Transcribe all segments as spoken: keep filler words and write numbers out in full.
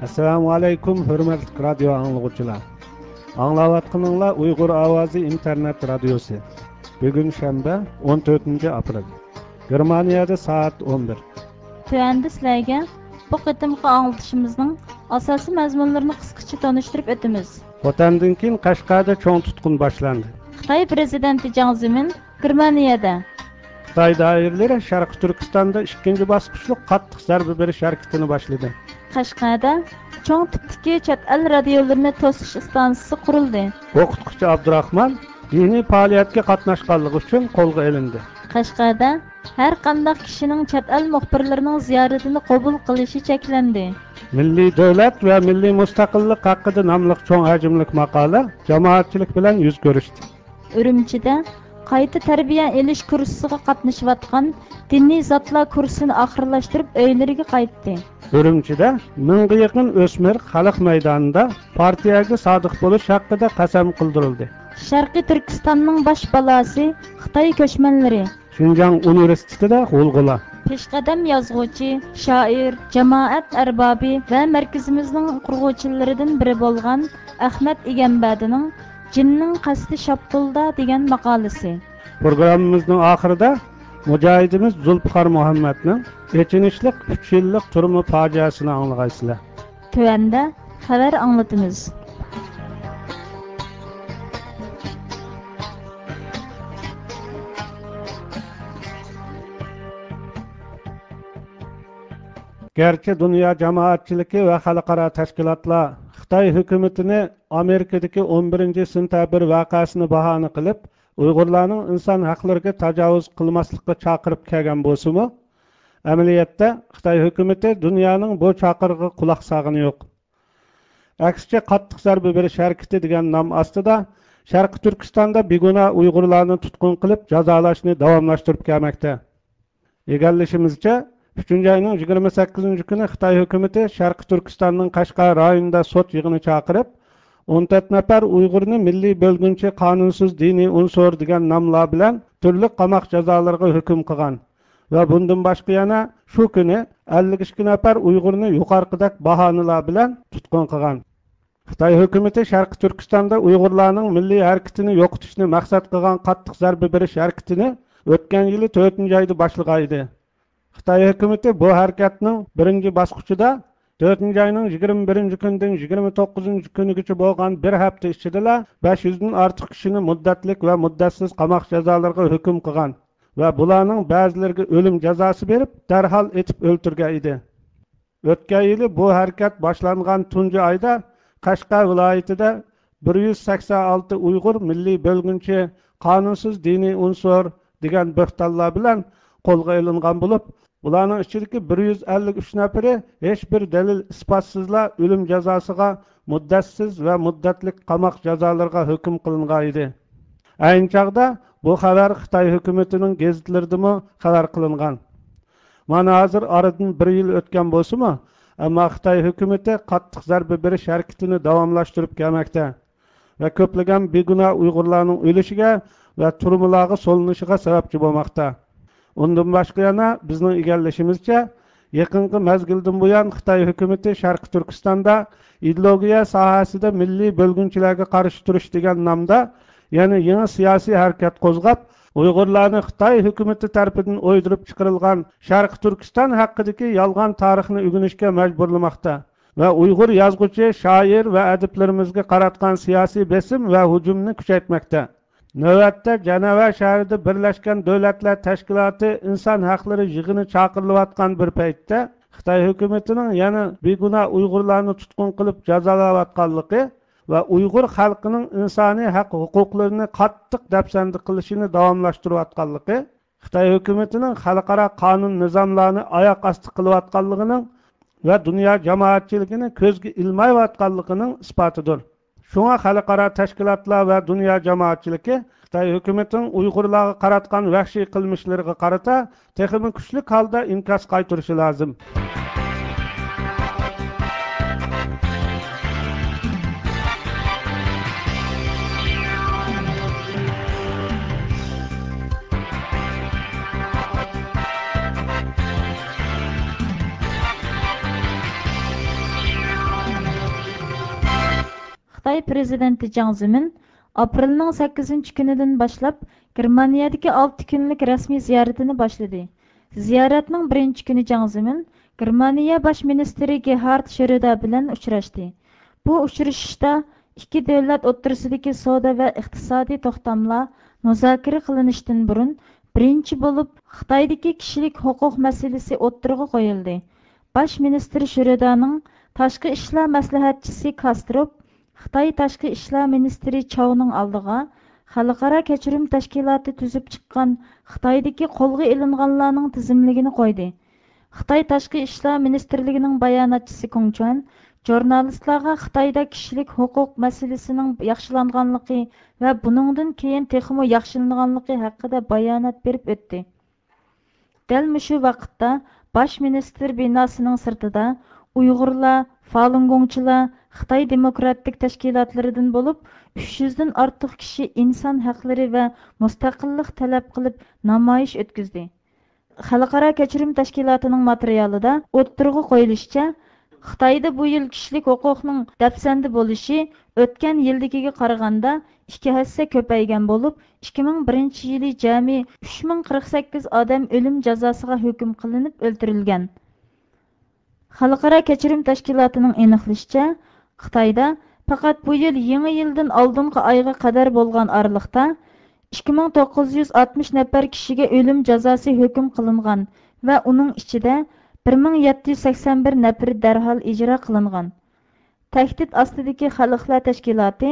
ئەسسالامۇ ئەلەيكۇم، ھۆرمەتلىك رادىيو ئاڭلىغۇچىلار. ئاڭلاۋاتقىنىڭلار ئۇيغۇر ئاۋازى ئىنتېرنېت رادىيوسى. بۈگۈن شەنبە، ئون تۆتىنچى ئاپرېل. گېرمانىيەدە سائەت ئون بىر. تۆۋەندە سىلەرگە بۇ قېتىمقى ئاڭلىتىشىمىزنىڭ ئاساسىي مەزمۇنلىرىنى قىسقىچە تونۇشتۇرۇپ ئۆتىمىز. خوتەندىن كېيىن قەشقەردە چوڭ تۇتقۇن باشلاندى. خىتاي پىرېزىدېنتى جاڭ زېمىن گېرمانىيەدە. خىتاي دائىرىلىرى شەرقىي تۈركىستاندا ئىككىنچى باسقۇچلۇق قاتتىق زەربە بېرىش ھەرىكىتىنى باشلىدى. قەشقەردە چوڭ تىپتىكى چەت ئەل رادىيولىرىنى توسۇش ئىستانسىسى قۇرۇلدى. ئوقۇتقۇچى ئابدۇراخمان دىنىي پائالىيەتكە قاتناشقانلىقى ئۈچۈن قولغا ئېلىندى. قەشقەردە ھەر قانداق كىشىنىڭ چەت ئەل مۇخبىرلىرىنىڭ زىيارىتىنى قوبۇل قىلىشى چەكلەندى. مىللىي دۆلەت ۋە مىللىي مۇستەقىللىق ھەققىدە ناملىق چوڭ ھەجىملىك ماقالە جامائەتچىلىك بىلەن يۈز كۆرۈشتى. ئۈرۈمچىدە قايتا تەربىيە ئېلىش كۇرسىغا قاتنىشىۋاتقان دىنىي زاتلار كۇرسىنى ئاخىرلاشتۇرۇپ ئۆيلىرىگە قايتتى. ئۈرۈمچىدە مىڭغا يېقىن ئۆسمۈر خەلق مەيدانىدا پارتىيەگە سادىق بولۇش ھەققىدە قەسەم قىلدۇرۇلدى. شەرقىي تۈركىستاننىڭ باش بالاسى خىتاي كۆچمەنلىرى. شىنجاڭ ئۇنىۋېرسىتېتىدا غۇلغۇلا. پېشقەدەم يازغۇچى، شائىر، جامائەت ئەربابى ۋە مەركىزىمىزنىڭ قۇرغۇچىلىرىدىن بىرى بولغان ئەخمەت ئىگەمبەدىنىڭ جىننىڭ قەستى شاپتۇلدا دېگەن ماقالىسى. پروگراممىمىزنىڭ ئاخىرىدا مۇجاھىدىمىز زۇلپىقار مۇھەممەتنىڭ ئېچىنىشلىق ئۈچ يىللىق تۈرمە پاجىئەسىنى ئاڭلىغايسىلەر. تۆۋەندە خەۋەر ئاڭلىتىمىز. گەرچە دۇنيا جامائەتچىلىكى ۋە خەلقئارا تەشكىلاتلار خىتاي ھۆكۈمىتىنى ئامېرىكىدىكى ئون بىرىنچى سېنتەبىر ۋەقەسىنى باھانە قىلىپ، ئۇيغۇرلارنىڭ ئىنسان ھەقلىرىگە تاجاۋۇز قىلماسلىققا چاقىرىپ كەلگەن بولسىمۇ، ئەمەلىيەتتە خىتاي ھۆكۈمىتى دۇنيانىڭ بۇ چاقىرىقىغا قۇلاق سالغىنى يوق. ئەكسىچە، قاتتىق زەربە بېرىش ھەرىكىتى دېگەن نام ئاستىدا شەرقىي تۈركىستاندا بىگۇناھ ئۇيغۇرلارنى تۇتقۇن قىلىپ جازالاشنى داۋاملاشتۇرۇپ كەلمەكتە. ئىگىلىشىمىزچە، ئۈچىنچى ئاينىڭ يىگىرمە سەككىزىنچى كۈنى خىتاي ھۆكۈمىتى شەرقىي تۈركىستاننىڭ قەشقەر رايونىدا سوت يىغىنى چاقىرىپ، ئون تۆت نەپەر ئۇيغۇرنى مىللىي بۆلگۈنچى، قانۇنسىز دىنىي ئۇنسۇر دېگەن ناملار بىلەن تۈرلۈك قاماق جازالىرىغا ھۆكۈم قىلغان ۋە بۇندىن باشقا يەنە شۇ كۈنى ئەللىك ئىككى نەپەر ئۇيغۇرنى يۇقىرىقىدەك باھانىلار بىلەن تۇتقۇن قىلغان. خىتاي ھۆكۈمىتى شەرقىي تۈركىستاندا ئۇيغۇرلارنىڭ مىللىي ھەرىكىتىنى يوقىتىشنى مەقسەت قىلغان قاتتىق زەربە بېرىش ھەرىكىتىنى ئۆتكەن يىلى تۆتىنچى ئايدا باشلىغان ئىدى. خىتاي ھۆكۈمىتى بۇ ھەرىكەتنىڭ بىرىنچى باسقۇچىدا تۆتىنچى ئاينىڭ يىگىرمە بىرىنچى كۈنىدىن يىگىرمە توققۇزىنچى كۈنىگىچە بولغان بىر ھەپتە ئىچىدىلا بەش يۈزدىن ئارتۇق كىشىنى مۇددەتلىك ۋە مۇددەتسىز قاماق جازالىرىغا ھۆكۈم قىلغان ۋە بۇلارنىڭ بەزىلىرىگە ئۆلۈم جازاسى بېرىپ، دەرھال ئېتىپ ئۆلتۈرگەن ئىدى. ئۆتكەن يىلى بۇ ھەرىكەت باشلانغان تۇنجى ئايدا قەشقەر ۋىلايىتىدە بىر يۈز سەكسەن ئالتە ئۇيغۇر مىللىي بۆلگۈنچى، قانۇنسىز دىنىي ئۇنسۇر دېگەن بۆھتانلار بىلەن قولغا ئېلىنغان بولۇپ، بۇلارنىڭ ئىچىدىكى بىر يۈز ئەللىك ئۈچ نەپىرى ھېچبىر دەلىل ئىسپاتسىزلا ئۆلۈم جازاسىغا، مۇددەتسىز ۋە مۇددەتلىك قاماق جازالىرىغا ھۆكۈم قىلىنغان ئىدى. ئەينى چاغدا بۇ خەۋەر خىتاي ھۆكۈمىتىنىڭ گېزىتلىرىدىمۇ خەۋەر قىلىنغان. مانا ھازىر ئارىدىن بىر يىل ئۆتكەن بولسىمۇ، ئەمما خىتاي ھۆكۈمىتى قاتتىق زەربە بېرىش ھەرىكىتىنى داۋاملاشتۇرۇپ كەلمەكتە ۋە كۆپلىگەن بىگۇناھ ئۇيغۇرلارنىڭ ئۆلۈشىگە ۋە تۈرمىلارغا سولىنىشىغا سەۋەبچى بولماقتا. ئۇندىن باشقا يەنە بىزنىڭ ئىگىلىشىمىزچە، يېقىنقى مەزگىلدىن بۇيان خىتاي ھۆكۈمىتى شەرقىي تۈركىستاندا ئىدېئولوگىيە ساھەسىدە مىللىي بۆلگۈنچىلەرگە قارشى تۇرۇش دېگەن نامدا يەنە يېڭى سىياسىي ھەرىكەت قوزغاپ، ئۇيغۇرلارنى خىتاي ھۆكۈمىتى تەرىپىدىن ئويدۇرۇپ چىقىرىلغان شەرقىي تۈركىستان ھەققىدىكى يالغان تارىخنى ئۆگىنىشكە مەجبۇرلىماقتا ۋە ئۇيغۇر يازغۇچى، شائىر ۋە ئەدىبلىرىمىزگە قاراتقان سىياسىي بېسىم ۋە ھۇجۇمنى كۈچەيتمەكتە. نۆۋەتتە جەنەۋە شەھىرىدە بىرلەشكەن دۆلەتلەر تەشكىلاتى ئىنسان ھەقلىرى يىغىنى چاقىرىلىۋاتقان بىر پەيتتە، خىتاي ھۆكۈمىتىنىڭ يەنە بىگۇناھ ئۇيغۇرلارنى تۇتقۇن قىلىپ جازالاۋاتقانلىقى ۋە ئۇيغۇر خەلقىنىڭ ئىنسانىي ھەق ھوقۇقلىرىنى قاتتىق دەپسەندە قىلىشىنى داۋاملاشتۇرۇۋاتقانلىقى، خىتاي ھۆكۈمىتىنىڭ خەلقئارا قانۇن نىزاملارنى ئاياق ئاستى قىلىۋاتقانلىقىنىڭ ۋە دۇنيا جامائەتچىلىكىنى كۆزگە ئىلمايۋاتقانلىقىنىڭ ئىسپاتىدۇر. شۇڭا خەلقئارا تەشكىلاتلار ۋە دۇنيا جامائەتچىلىكى خىتاي ھۆكۈمىتىنىڭ ئۇيغۇرلارغا قاراتقان ۋەھشىي قىلمىشلىرىغا قارىتا تېخىمۇ كۈچلۈك ھالدا ئىنكاس قايتۇرۇشى لازىم. پىرېزىدېنتى جاڭ زېمىن ئاپرېلنىڭ سەككىزىنچى كۈنىدىن باشلاپ گېرمانىيەدىكى ئالتە كۈنلۈك رەسمىي زىيارىتىنى باشلىدى. زىيارەتنىڭ بىرىنچى كۈنى جاڭ زېمىن گېرمانىيە باش مىنىستىرى گېرھارد شرۆدەر بىلەن ئۇچراشتى. بۇ ئۇچرىشىشتا ئىككى دۆلەت ئوتتۇرىسىدىكى سودا ۋە ئىقتىسادىي توختاملار مۇزاكىرە قىلىنىشتىن بۇرۇن، بىرىنچى بولۇپ خىتايدىكى كىشىلىك ھوقۇق مەسىلىسى ئوتتۇرىغا قويۇلدى. باش مىنىستىر شرۆدەرنىڭ تاشقى ئىشلار مەسلىھەتچىسى كاستروپ خىتاي تاشقى ئىشلار مىنىستىرى چاۋنىڭ ئالدىغا خەلقئارا كەچۈرۈم تەشكىلاتى تۈزۈپ چىققان خىتايدىكى قولغا ئېلىنغانلارنىڭ تىزىملىكىنى قويدى. خىتاي تاشقى ئىشلار مىنىستىرلىكىنىڭ باياناتچىسى كۇڭ چۈەن ژۇرنالىستلارغا خىتايدا كىشىلىك ھوقۇق مەسىلىسىنىڭ ياخشىلانغانلىقى ۋە بۇنىڭدىن كېيىن تېخىمۇ ياخشىلىنىدىغانلىقى ھەققىدە بايانات بېرىپ ئۆتتى. دەل مۇشۇ ۋاقىتتا باش مىنىستىر بىناسىنىڭ سىرتىدا ئۇيغۇرلار، فالۇنگوڭچىلار، خىتاي دېموكراتىك تەشكىلاتلىرىدىن بولۇپ ئۈچ يۈزدىن ئارتۇق كىشى ئىنسان ھەقلىرى ۋە مۇستەقىللىق تەلەپ قىلىپ نامايىش ئۆتكۈزدى. خەلقئارا كەچۈرۈم تەشكىلاتىنىڭ ماتېرىيالىدا ئوتتۇرىغا قويۇلۇشىچە، خىتايدا بۇ يىل كىشىلىك ھوقۇقنىڭ دەپسەندە بولۇشى ئۆتكەن يىلدىكىگە قارىغاندا ئىككى ھەسسە كۆپەيگەن بولۇپ، ئىككى مىڭ بىرىنچى يىلى جەمئىي ئۈچ مىڭ قىرىق سەككىز ئادەم ئۆلۈم جازاسىغا ھۆكۈم قىلىنىپ ئۆلتۈرۈلگەن. خەلقئارا كەچۈرۈم تەشكىلاتىنىڭ ئېنىقلىشىچە، خىتايدا پەقەت بۇ يىل يېڭى يىلدىن ئالدىنقى ئايغا قەدەر بولغان ئارىلىقتا ئىككى مىڭ توققۇز يۈز ئاتمىش نەپەر كىشىگە ئۆلۈم جازاسى ھۆكۈم قىلىنغان ۋە ئۇنىڭ ئىچىدە بىر مىڭ يەتتە يۈز سەكسەن بىر نەپىرى دەرھال ئىجرا قىلىنغان. تەھدىت ئاستىدىكى خەلقلەر تەشكىلاتى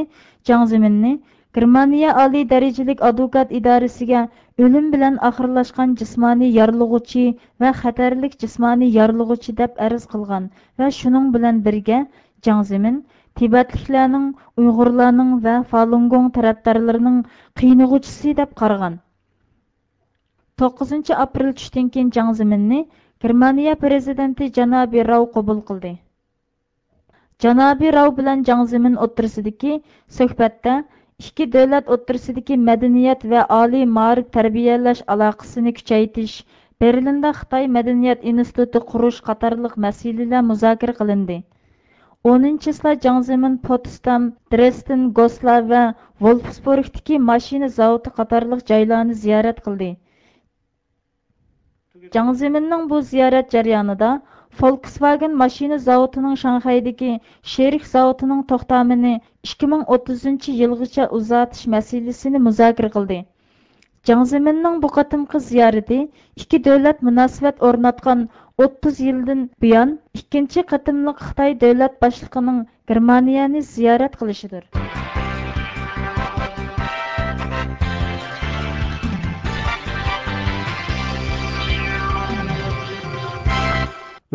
جاڭ زېمىننى گېرمانىيە ئالىي دەرىجىلىك ئادۋوكات ئىدارىسىگە ئۆلۈم بىلەن ئاخىرلاشقان جىسمانىي يارىلىغۇچى ۋە خەتەرلىك جىسمانىي يارىلىغۇچى دەپ ئەرز قىلغان ۋە شۇنىڭ بىلەن بىرگە جاڭ زېمىن تىبەتلىكلەرنىڭ، ئۇيغۇرلارنىڭ ۋە فالۇنگوڭ تەرەپدارلىرىنىڭ قىينىغۇچىسى دەپ قارىغان. توققۇزىنچى ئاپرېل چۈشتىن كېيىن جاڭ زېمىننى گېرمانىيە پىرېزىدېنتى جانابى راۋ قوبۇل قىلدى. جانابى راۋ بىلەن جاڭ زېمىن ئوتتۇرىسىدىكى سۆھبەتتە ئىككى دۆلەت ئوتتۇرىسىدىكى مەدەنىيەت ۋە ئالىي مائارىپ تەربىيەلەش ئالاقىسىنى كۈچەيتىش، بېرلىندا خىتاي مەدەنىيەت ئىنستىتۇتى قۇرۇش قاتارلىق مەسىلىلەر مۇزاكىرە قىلىندى. ئونىنچى چىسلا جاڭ زېمىن پوتسدام، درېستېن، گوسلار ۋە ۋولفسبورگتىكى ماشىنا زاۋۇتى قاتارلىق جايلارنى زىيارەت قىلدى. جاڭ زېمىننىڭ بۇ زىيارەت جەريانىدا فولكسۋاگېن ماشىنا زاۋۇتىنىڭ شاڭخەيدىكى شېرىك زاۋۇتىنىڭ توختامىنى ئىككى مىڭ ئوتتۇزىنچى يىلغىچە ئۇزارتىش مەسىلىسىنى مۇزاكىرە قىلدى. جاڭ زېمىننىڭ بۇ قېتىمقى زىيارىتى ئىككى دۆلەت مۇناسىۋەت ئورناتقان ئوتتۇز يىلدىن بۇيان ئىككىنچى قېتىملىق خىتاي دۆلەت باشلىقىنىڭ گېرمانىيەنى زىيارەت قىلىشىدۇر.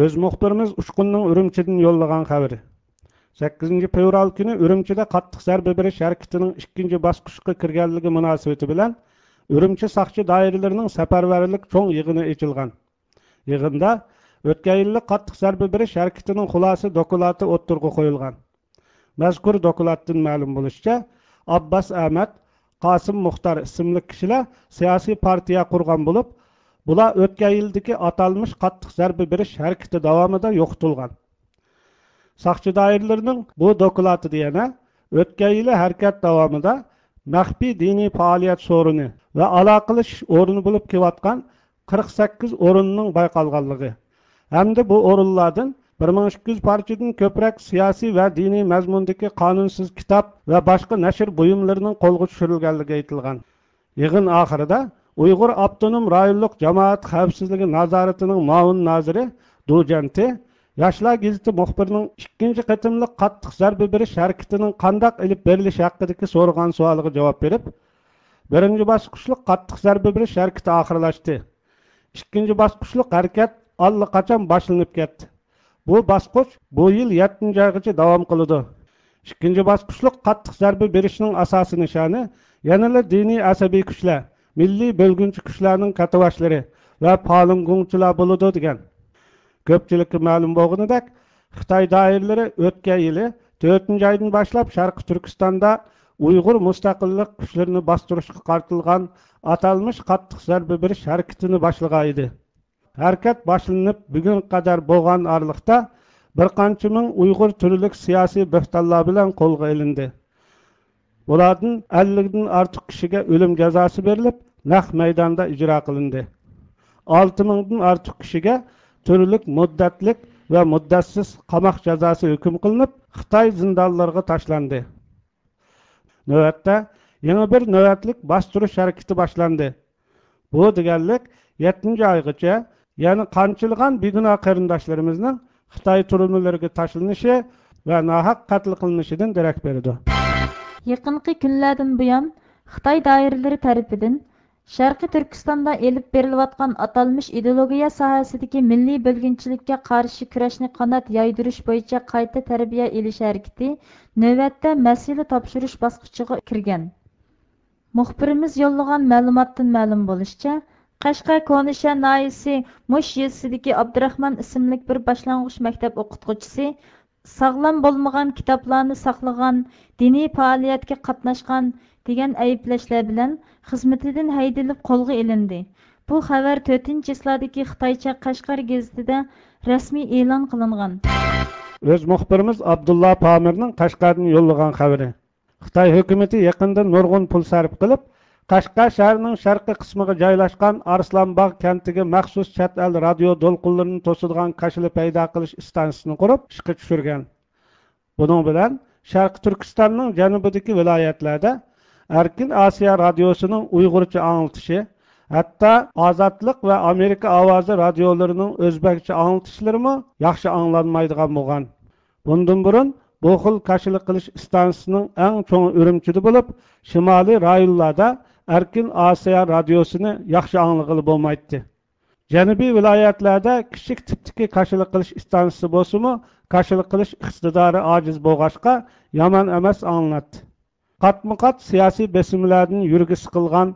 ئۆز مۇخبىرىمىز ئۇچقۇننىڭ ئۈرۈمچىدىن يوللىغان خەۋىرى. سەككىزىنچى فېۋرال كۈنى ئۈرۈمچىدە قاتتىق زەربە بېرىش ھەرىكىتىنىڭ ئىككىنچى باسقۇچقا كىرگەنلىكى مۇناسىۋىتى بىلەن ئۈرۈمچى ساقچى دائىرىلىرىنىڭ سەپەرۋەرلىك چوڭ يىغىنى ئېچىلغان. يىغىندا ئۆتكەن يىللىق قاتتىق زەربە بېرىش ھەرىكىتىنىڭ خۇلاسە دوكلاتى ئوتتۇرىغا قويۇلغان. مەزكۇر دوكلاتتىن مەلۇم بولۇشىچە، ئابباس ئەمەت، قاسىم مۇختار ئىسىملىك كىشىلەر سىياسىي پارتىيە قۇرغان بولۇپ، بۇلار ئۆتكەن يىلدىكى ئاتالمىش قاتتىق زەربە بېرىش ھەرىكىتى داۋامىدا يوقىتىلغان. ساقچى دائىرىلىرىنىڭ بۇ دوكلاتىدا يەنە ئۆتكەن يىلى ھەرىكەت داۋامىدا مەخپىي دىنىي پائالىيەت سورۇنى ۋە ئالاقىلىشىش ئورنى بولۇپ كېلىۋاتقان قىرىق سەككىز ئورۇننىڭ بايقالغانلىقى ھەمدە بۇ ئورۇنلاردىن بىر مىڭ ئىككى يۈز پارچىدىن كۆپرەك سىياسىي ۋە دىنىي مەزمۇندىكى قانۇنسىز كىتاب ۋە باشقا نەشر بۇيۇملىرىنىڭ قولغا چۈشۈرۈلگەنلىكى ئېيتىلغان. يىغىن ئاخىرىدا ئۇيغۇر ئاپتونوم رايونلۇق جامائەت خەۋپسىزلىكى نازارىتىنىڭ مۇئاۋىن نازىرى دۇ جيەنتى ياشلار گېزىتى مۇخبىرىنىڭ ئىككىنچى قېتىملىق قاتتىق زەربە بېرىش ھەرىكىتىنىڭ قانداق ئېلىپ بېرىلىشى ھەققىدىكى سورىغان سوئالىغا جاۋاب بېرىپ، بىرىنچى باسقۇچلۇق قاتتىق زەربە بېرىش ھەرىكىتى ئاخىرلاشتى. ئىككىنچى باسقۇچلۇق ھەرىكەت ئاللىقاچان باشلىنىپ كەتتى. بۇ باسقۇچ بۇ يىل يەتتىنچى ئايغىچە داۋام قىلىدۇ. ئىككىنچى باسقۇچلۇق قاتتىق زەربە بېرىشنىڭ ئاساسىي نىشانى يەنىلا دىنىي ئەسەبىي كۈچلەر، مىللىي بۆلگۈنچى كۈچلەرنىڭ كاتتىباشلىرى ۋە پالۇنگوڭچىلار بولىدۇ، دېگەن. كۆپچىلىككە مەلۇم بولغىنىدەك، خىتاي دائىرىلىرى ئۆتكەن يىلى تۆتىنچى ئايدىن باشلاپ شەرقىي تۈركىستاندا ئۇيغۇر مۇستەقىللىق كۈچلىرىنى باستۇرۇشقا قارىتىلغان ئاتالمىش قاتتىق زەربە بېرىش ھەرىكىتىنى باشلىغان ئىدى. ھەرىكەت باشلىنىپ بۈگۈنگە قەدەر بولغان ئارىلىقتا بىر قانچە مىڭ ئۇيغۇر تۈرلۈك سىياسىي بۆھتانلار بىلەن قولغا ئېلىندى. بۇلاردىن ئەللىكتىن ئارتۇق كىشىگە ئۆلۈم جازاسى بېرىلىپ، نەق مەيداندا ئىجرا قىلىندى. ئالتە مىڭدىن ئارتۇق كىشىگە تۈرلۈك مۇددەتلىك ۋە مۇددەتسىز قاماق جازاسى ھۆكۈم قىلىنىپ، خىتاي زىندانلىرىغا تاشلاندى. نۆۋەتتە يېڭى بىر نۆۋەتلىك باستۇرۇش ھەرىكىتى باشلاندى. بۇ دېگەنلىك، يەتتىنچى ئايغىچە يەنە قانچىلىغان بىگۇناھ قېرىنداشلىرىمىزنىڭ خىتاي تۈرمىلىرىگە تاشلىنىشى ۋە ناھەق قەتل قىلىنىشىدىن دېرەك بېرىدۇ. يېقىنقى كۈنلەردىن بۇيان، خىتاي دائىرىلىرى تەرىپىدىن شەرقىي تۈركىستاندا ئېلىپ بېرىلىۋاتقان ئاتالمىش ئىدېئولوگىيە ساھەسىدىكى مىللىي بۆلگۈنچىلىككە قارشى كۈرەشنى قانات يايدۇرۇش بويىچە قايتا تەربىيە ئېلىش ھەرىكىتى نۆۋەتتە مەسىلە تاپشۇرۇش باسقۇچىغا كىرگەن. مۇخبىرىمىز يوللىغان مەلۇماتتىن مەلۇم بولۇشىچە، قەشقەر كونىشەھەر ناھىيەسى مۇش يېزىسىدىكى ئابدۇراخمان ئىسىملىك بىر باشلانغۇچ مەكتەپ ئوقۇتقۇچىسى ساغلام بولمىغان كىتابلارنى ساقلىغان، دىنىي پائالىيەتكە قاتناشقان دېگەن ئەيىبلەشلەر بىلەن خىزمىتىدىن ھەيدىلىپ قولغا ئېلىندى. بۇ خەۋەر تۆتىنچى چىسلادىكى خىتايچە قەشقەر گېزىتىدە رەسمىي ئېلان قىلىنغان. ئۆز مۇخبىرىمىز ئابدۇللا پامىرنىڭ قەشقەردىن يوللىغان خەۋىرى. خىتاي ھۆكۈمىتى يېقىندا نۇرغۇن پۇل سەرپ قىلىپ، قەشقەر شەھىرىنىڭ شەرقىي قىسمىغا جايلاشقان ئارسلانباغ كەنتىگە مەخسۇس چەت ئەل رادىيو دولقۇنلىرىنى توسىدىغان كاشىلا پەيدا قىلىش ئىستانسىسىنى قۇرۇپ، ئىشقا چۈشۈرگەن. بۇنىڭ بىلەن شەرقىي تۈركىستاننىڭ جەنۇبىدىكى ۋىلايەتلەردە ئەركىن ئاسىيا رادىيوسىنىڭ ئۇيغۇرچە ئاڭلىتىشى، ھەتتا ئازادلىق ۋە ئامېرىكا ئاۋازى رادىيولىرىنىڭ ئۆزبەكچە ئاڭلىتىشلىرىمۇ ياخشى ئاڭلانمايدىغان بولغان. بۇندىن بۇرۇن بۇ خىل كاشىلا قىلىش ئىستانسىسىنىڭ ئەڭ چوڭى ئۈرۈمچىدە بولۇپ، شىمالىي رايونلاردا ئەركىن ئاسىيا رادىيوسىنى ياخشى ئاڭلىغىلى بولمايتتى. جەنۇبىي ۋىلايەتلەردە كىچىك تىپتىكى كاشىلا قىلىش ئىستانسىسى بولسىمۇ، كاشىلا قىلىش ئىقتىدارى ئاجىز بولغاچقا، يامان ئەمەس ئاڭلىناتتى. قاتمۇ قات سىياسىي بېسىملاردىن يۈرىكى سىقىلغان،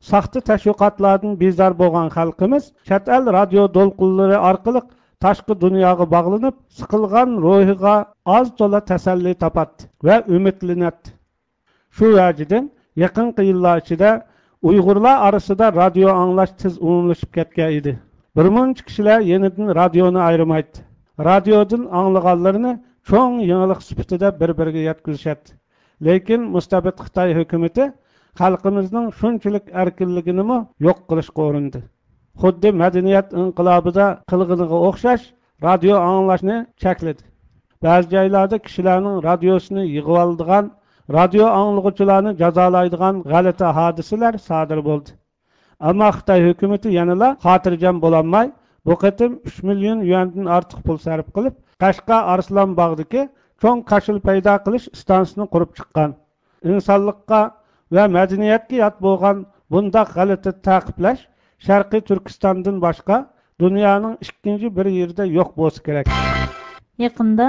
ساختا تەشۋىقاتلاردىن بىزار بولغان خەلقىمىز چەت ئەل رادىيو دولقۇنلىرى ئارقىلىق تاشقى دۇنياغا باغلىنىپ، سىقىلغان روھىغا ئاز تولا تەسەللى تاپاتتى ۋە ئۈمىدلىنەتتى. شۇ ۋەجىدىن، يېقىنقى يىللار ئىچىدە ئۇيغۇرلار ئارىسىدا رادىيو ئاڭلاش تېز ئومۇملىشىپ كەتكەن ئىدى. بىرمۇنچە كىشىلەر يېنىدىن رادىيونى ئايرىمايتتى. رادىيودىن ئاڭلىغانلىرىنى چوڭ يېڭىلىق سۈپىتىدە بىر-بىرىگە يەتكۈزۈشەتتى. لېكىن مۇستەبىت خىتاي ھۆكۈمىتى خەلقىمىزنىڭ شۇنچىلىك ئەركىنلىكىنىمۇ يوق قىلىشقا ئۇرۇندى. خۇددى مەدەنىيەت ئىنقىلابىدا قىلغىنىغا ئوخشاش، رادىيو ئاڭلاشنى چەكلىدى. بەزى جايلاردا كىشىلەرنىڭ رادىيوسىنى يىغىۋالىدىغان، رادىيو ئاڭلىغۇچىلارنى جازالايدىغان غەلىتە ھادىسىلەر سادىر بولدى. ئەمما خىتاي ھۆكۈمىتى يەنىلا خاتىرجەم بولالماي، بۇ قېتىم ئۈچ مىليون يۈەندىن ئارتۇق پۇل سەرپ قىلىپ، قەشقەر ئارسلانباغدىكى چوڭ كاشىلا پەيدا قىلىش ئىستانسىسىنى قۇرۇپ چىققان. ئىنسانلىققا ۋە مەدەنىيەتكە يات بولغان بۇنداق غەلىتە تەقىبلەش شەرقىي تۈركىستاندىن باشقا دۇنيانىڭ ئىككىنچى بىر يېرىدە يوق بولسا كېرەك. يېقىندا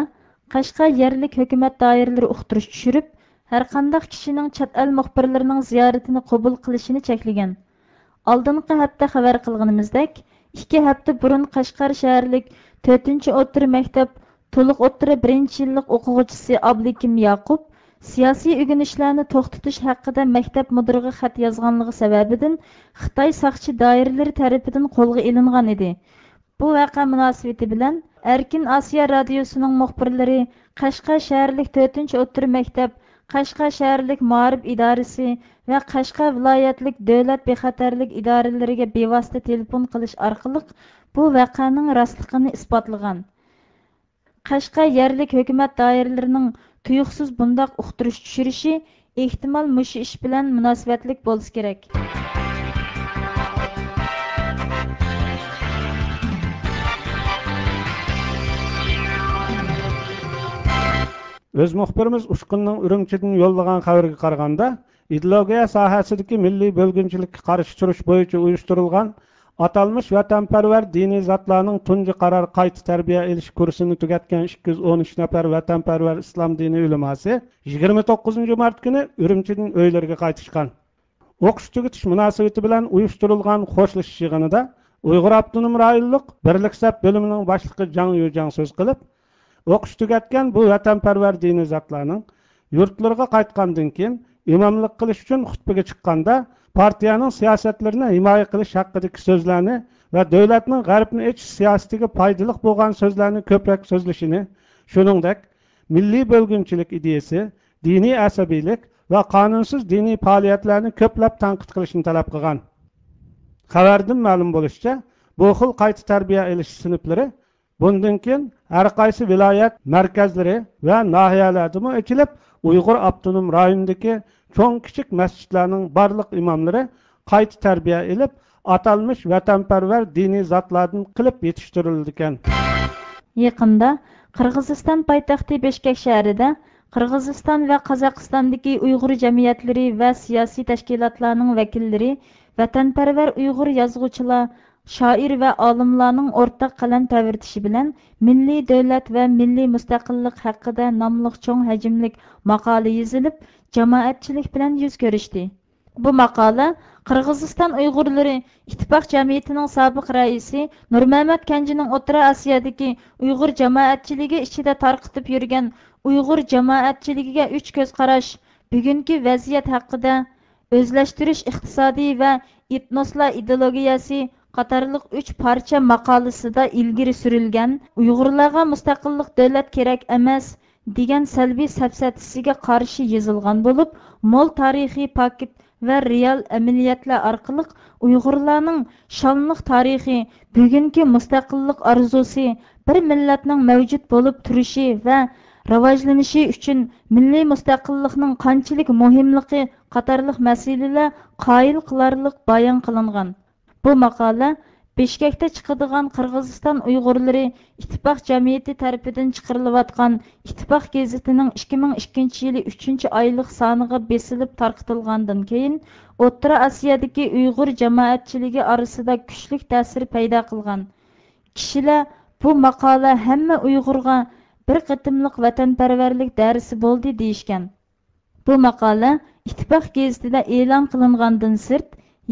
قەشقەر يەرلىك ھۆكۈمەت دائىرىلىرى ئۇقتۇرۇش چۈشۈرۈپ، ھەرقانداق كىشىنىڭ چەت ئەل مۇخبىرلىرىنىڭ زىيارىتىنى قوبۇل قىلىشىنى چەكلىگەن. ئالدىنقى ھەپتە خەۋەر قىلغىنىمىزدەك، ئىككى ھەپتە بۇرۇن قەشقەر شەھەرلىك تۆتىنچى ئوتتۇرا مەكتەپ تولۇق ئوتتۇرا بىرىنچى يىللىق ئوقۇغۇچىسى ئابلىكىم ياقۇپ سىياسىي ئۆگىنىشلەرنى توختىتىش ھەققىدە مەكتەپ مۇدىرىغا خەت يازغانلىقى سەۋەبىدىن خىتاي ساقچى دائىرىلىرى تەرىپىدىن قولغا ئېلىنغان ئىدى. بۇ ۋەقە مۇناسىۋىتى بىلەن ئەركىن ئاسىيا رادىيوسىنىڭ مۇخبىرلىرى قەشقەر شەھەرلىك تۆتىنچى ئوتتۇرا مەكتەپ، قەشقەر شەھەرلىك مائارىپ ئىدارىسى ۋە قەشقەر ۋىلايەتلىك دۆلەت بىخەتەرلىك ئىدارىلىرىگە بىۋاسىتە تېلېفون قىلىش ئارقىلىق بۇ ۋەقەنىڭ راستلىقىنى ئىسپاتلىغان. قەشقەر يەرلىك ھۆكۈمەت دائىرىلىرىنىڭ تۇيۇقسىز بۇنداق ئۇقتۇرۇش چۈشۈرۈشى ئېھتىمال مۇشۇ ئىش بىلەن مۇناسىۋەتلىك بولسا كېرەك. ئۆز مۇخبىرىمىز ئۇچقۇننىڭ ئۈرۈمچىدىن يوللىغان خەۋىرىگە قارىغاندا، ئىدېئولوگىيە ساھەسىدىكى مىللىي بۆلگۈنچىلىككە قارشى تۇرۇش بويىچە ئۇيۇشتۇرۇلغان ئاتالمىش ۋەتەنپەرۋەر دىنىي زاتلارنىڭ تۇنجى قارار قايتا تەربىيە ئېلىش كۇرسىنى تۈگەتكەن ئىككى يۈز ئون ئۈچ نەپەر ۋەتەنپەرۋەر ئىسلام دىنى ئۆلىماسى يىگىرمە توققۇزىنچى مارت كۈنى ئۈرۈمچىدىن ئۆيلىرىگە قايتىشقان. ئوقۇش تۈگىتىش مۇناسىۋىتى بىلەن ئۇيۇشتۇرۇلغان خوشلىشىش يىغىنىدا ئۇيغۇر ئاپتونوم رايونلۇق بىرلىك سەپ بۆلۈمىنىڭ باشلىقى جاڭ يۈجياڭ سۆز قىلىپ، ئوقۇش تۈگەتكەن بۇ ۋەتەنپەرۋەر دىنىي زاتلارنىڭ يۇرتلىرىغا قايتقاندىن كېيىن، ئىماملىق قىلىش ئۈچۈن خۇتبىگە چىققاندا، پارتىيەنىڭ سىياسەتلىرىنى ھىمايە قىلىش ھەققىدىكى سۆزلەرنى ۋە دۆلەتنىڭ غەربنى ئېچىش سىياسىتىگە پايدىلىق بولغان سۆزلەرنى كۆپرەك سۆزلىشىنى، شۇنىڭدەك مىللىي بۆلگۈنچىلىك ئىدىيىسى، دىنىي ئەسەبىيلىك، ۋە قانۇنسىز دىنىي پائالىيەتلەرنى كۆپلەپ تەنقىد قىلىشنى تەلەپ قىلغان. خەۋەردىن مەلۇم بولۇشىچە، بۇ خىل قايتا تەربىيە ئېلىش سىنىپلىرى بۇندىن كېيىن ھەر قايسى ۋىلايەت مەركەزلىرى ۋە ناھىيەلەردىمۇ ئېچىلىپ، ئۇيغۇر ئاپتونوم رايونىدىكى چوڭ كىچىك مەسچىتلەرنىڭ بارلىق ئىماملىرى قايتا تەربىيە ئېلىپ، ئاتالمىش ۋەتەنپەرۋەر دىنىي زاتلاردىن قىلىپ يېتىشتۈرۈلىدىكەن. يېقىندا قىرغىزىستان پايتەختى بىشكەك شەھىرىدە قىرغىزىستان ۋە قازاقىستاندىكى ئۇيغۇر جەمئىيەتلىرى ۋە سىياسىي تەشكىلاتلارنىڭ ۋەكىللىرى، ۋەتەنپەرۋەر ئۇيغۇر يازغۇچىلار، شائىر ۋە ئالىملارنىڭ ئورتاق قەلەم تەۋرىتىشى بىلەن مىللىي دۆلەت ۋە مىللىي مۇستەقىللىق ھەققىدە ناملىق چوڭ ھەجىملىك ماقالە يېزىلىپ، جامائەتچىلىك بىلەن يۈز كۆرۈشتى. بۇ ماقالە قىرغىزىستان ئۇيغۇرلىرى ئىتتىپاق جەمئىيىتىنىڭ سابىق رەئىسى نۇرمەمەت كەنجىنىڭ ئوتتۇرا ئاسىيادىكى ئۇيغۇر جامائەتچىلىكى ئىچىدە تارقىتىپ يۈرگەن ئۇيغۇر جامائەتچىلىكىگە ئۈچ كۆز قاراش، بۈگۈنكى ۋەزىيەت ھەققىدە، ئۆزلەشتۈرۈش ئىقتىسادى ۋە ئېتنوسلار ئىدېئولوگىيەسى قاتارلىق ئۈچ پارچە ماقالىسىدا ئىلگىرى سۈرۈلگەن ئۇيغۇرلارغا مۇستەقىللىق دۆلەت كېرەك ئەمەس، دېگەن سەلبىي سەپسەتىسىگە قارشى يېزىلغان بولۇپ، مول تارىخىي پاكىت ۋە رېئال ئەمەلىيەتلەر ئارقىلىق ئۇيغۇرلارنىڭ شانلىق تارىخى، بۈگۈنكى مۇستەقىللىق ئارزۇسى، بىر مىللەتنىڭ مەۋجۇت بولۇپ تۇرۇشى ۋە راۋاجلىنىشى ئۈچۈن مىللىي مۇستەقىللىقنىڭ قانچىلىك مۇھىملىقى قاتارلىق مەسىلىلەر قايىل قىلارلىق بايان قىلىنغان. بۇ ماقالە بىشكەكتە چىقىدىغان قىرغىزىستان ئۇيغۇرلىرى ئىتتىپاق جەمئىيىتى تەرىپىدىن چىقىرىلىۋاتقان ئىتتىپاق گېزىتىنىڭ ئىككى مىڭ ئىككىنچى يىلى ئۈچىنچى ئايلىق سانىغا بېسىلىپ تارقىتىلغاندىن كېيىن، ئوتتۇرا ئاسىيادىكى ئۇيغۇر جامائەتچىلىكى ئارىسىدا كۈچلۈك تەسىر پەيدا قىلغان. كىشىلەر بۇ ماقالە ھەممە ئۇيغۇرغا بىر قېتىملىق ۋەتەنپەرۋەرلىك دەرسى بولدى دېيىشكەن. بۇ ماقالە ئىتتىپاق گېزىتىدە ئېلان قىلىنغاندىن سىرت،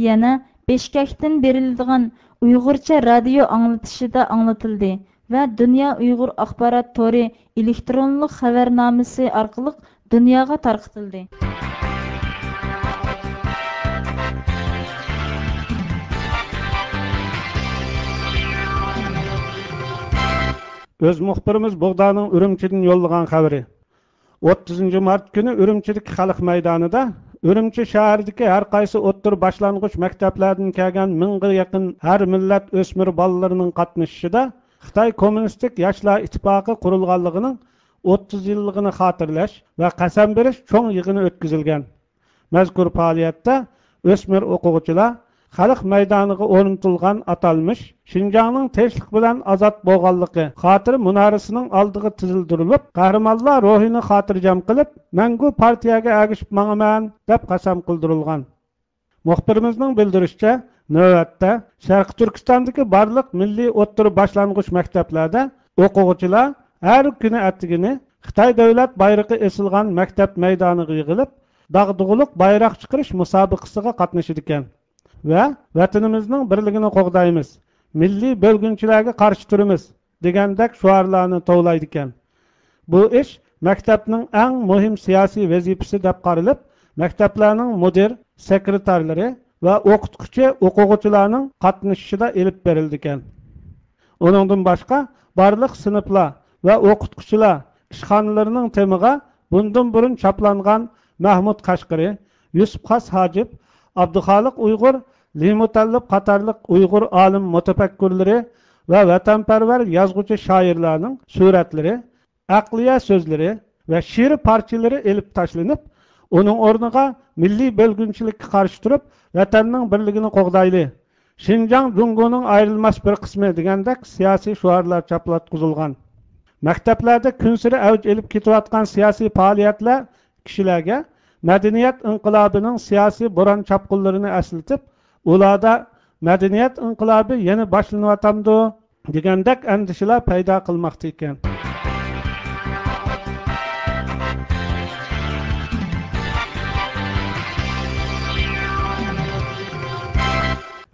يەنە بىشكەكتىن بېرىلىدىغان ئۇيغۇرچە رادىيو ئاڭلىتىشىدا ئاڭلىتىلدى ۋە دۇنيا ئۇيغۇر ئاخبارات تورى ئېلېكترونلۇق خەۋەرنامىسى ئارقىلىق دۇنياغا تارقىتىلدى. ئۆز مۇخبىرىمىز بوغدانىڭ ئۈرۈمچىدىن يوللىغان خەۋىرى. ئوتتۇزىنچى مارت كۈنى ئۈرۈمچىدىكى خەلق مەيدانىدا ئۈرۈمچى شەھىرىدىكى ھەر قايسى ئوتتۇرا باشلانغۇچ مەكتەپلەردىن كەلگەن مىڭغا يېقىن ھەر مىللەت ئۆسمۈر بالىلىرىنىڭ قاتنىشىشىدا خىتاي كوممۇنىستىك ياشلار ئىتتىپاقى قۇرۇلغانلىقىنىڭ ئوتتۇز يىللىقىنى خاتىرىلەش ۋە قەسەم بېرىش چوڭ يىغىنى ئۆتكۈزۈلگەن. مەزكۇر پائالىيەتتە ئۆسمۈر ئوقۇغۇچىلار خەلق مەيدانىغا ئورنىتىلغان ئاتالمىش شىنجاڭنىڭ تىنچلىق بىلەن ئازاد بولغانلىقى خاتىرە مۇنارىسىنىڭ ئالدىغا تىزىلدۈرۈلۈپ، قەھرىمانلار روھىنى خاتىرجەم قىلىپ، مەڭگۈ پارتىيەگە ئەگىشىپ ماڭىمەن، دەپ قەسەم قىلدۇرۇلغان. مۇخبىرىمىزنىڭ بىلدۈرۈشىچە، نۆۋەتتە شەرقىي تۈركىستاندىكى بارلىق مىللىي ئوتتۇرا باشلانغۇچ مەكتەپلەردە ئوقۇغۇچىلار ھەر كۈنى ئەتىگىنى خىتاي دۆلەت بايرىقى ئېسىلغان مەكتەپ مەيدانىغا يىغىلىپ، داغدۇغىلىق بايراق چىقىرىش مۇسابىقىسىغا قاتنىشىدىكەن ۋە ۋەتىنىمىزنىڭ بىرلىكىنى قوغدايمىز، مىللىي بۆلگۈنچىلەرگە قارشى تۇرىمىز دېگەندەك شوئارلارنى توۋلايدىكەن. بۇ ئىش مەكتەپنىڭ ئەڭ مۇھىم سىياسىي ۋەزىپىسى دەپ قارىلىپ، مەكتەپلەرنىڭ مۇدىر، سېكرېتارلىرى ۋە ئوقۇتقۇچى، ئوقۇغۇچىلارنىڭ قاتنىشىشىدا ئېلىپ بېرىلىدىكەن. ئۇنىڭدىن باشقا، بارلىق سىنىپلار ۋە ئوقۇتقۇچىلار ئىشخانىلىرىنىڭ تېمىغا بۇندىن بۇرۇن چاپلانغان مەھمۇد قەشقىرى، يۈسۈپ خاس ھاجىپ، ئابدۇخالىق ئۇيغۇر، لى مۇتەللىپ قاتارلىق ئۇيغۇر ئالىم مۇتەپەككۇرلىرى ۋە ۋەتەنپەرۋەر يازغۇچى شائىرلارنىڭ سۈرەتلىرى، ئەقلىيە سۆزلىرى ۋە شېئىر پارچىلىرى ئېلىپ تاشلىنىپ، ئۇنىڭ ئورنىغا مىللىي بۆلگۈنچىلىككە قارشى تۇرۇپ، ۋەتەننىڭ بىرلىكىنى قوغدايلى، شىنجاڭ جۇڭگونىڭ ئايرىلماس بىر قىسمى دېگەندەك سىياسىي شوئارلار چاپلاتقۇزۇلغان. مەكتەپلەردە كۈنسېرى ئەۋج ئېلىپ كېتىۋاتقان سىياسىي پائالىيەتلەر كىشىلەرگە مەدەنىيەت ئىنقىلابىنىڭ سىياسىي بوران چاپقۇنلىرىنى ئەسلىتىپ، ئۇلاردا مەدەنىيەت ئىنقىلابى يەنە باشلىنىۋاتامدۇ دېگەندەك ئەندىشىلەر پەيدا قىلماقتا ئىكەن.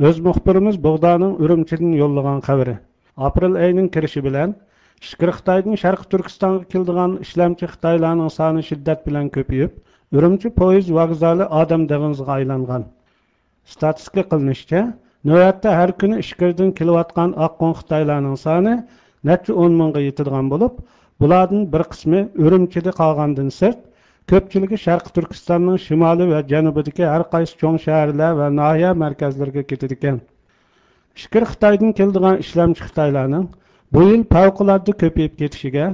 ئۆز مۇخبىرىمىز بوغدانىڭ ئۈرۈمچىدىن يوللىغان خەۋىرى. ئاپرېل ئېيىنىڭ كىرىشى بىلەن ئىچكىر خىتايدىن شەرقىي تۈركىستانغا كېلىدىغان ئىشلەمچى خىتايلارنىڭ سانى شىددەت بىلەن كۆپىيىپ، ئۈرۈمچى پويىز ۋوگزالى ئادەم دېڭىزىغا ئايلانغان. ستاتىستىكا قىلىنىشىچە، نۆۋەتتە ھەر كۈنى ئىچكىرىدىن كېلىۋاتقان ئاققۇن خىتايلارنىڭ سانى نەچچە ئون مىڭغا يېتىدىغان بولۇپ، بۇلاردىن بىر قىسمى ئۈرۈمچىدە قالغاندىن سىرت، كۆپچىلىكى شەرقىي تۈركىستاننىڭ شىمالى ۋە جەنۇبىدىكى ھەر قايسى چوڭ شەھەرلەر ۋە ناھىيە مەركەزلىرىگە كېتىدىكەن. ئىچكىرى خىتايدىن كېلىدىغان ئىشلەمچى خىتايلارنىڭ بۇ يىل پەۋقۇلئاددە كۆپىيىپ كېتىشىگە،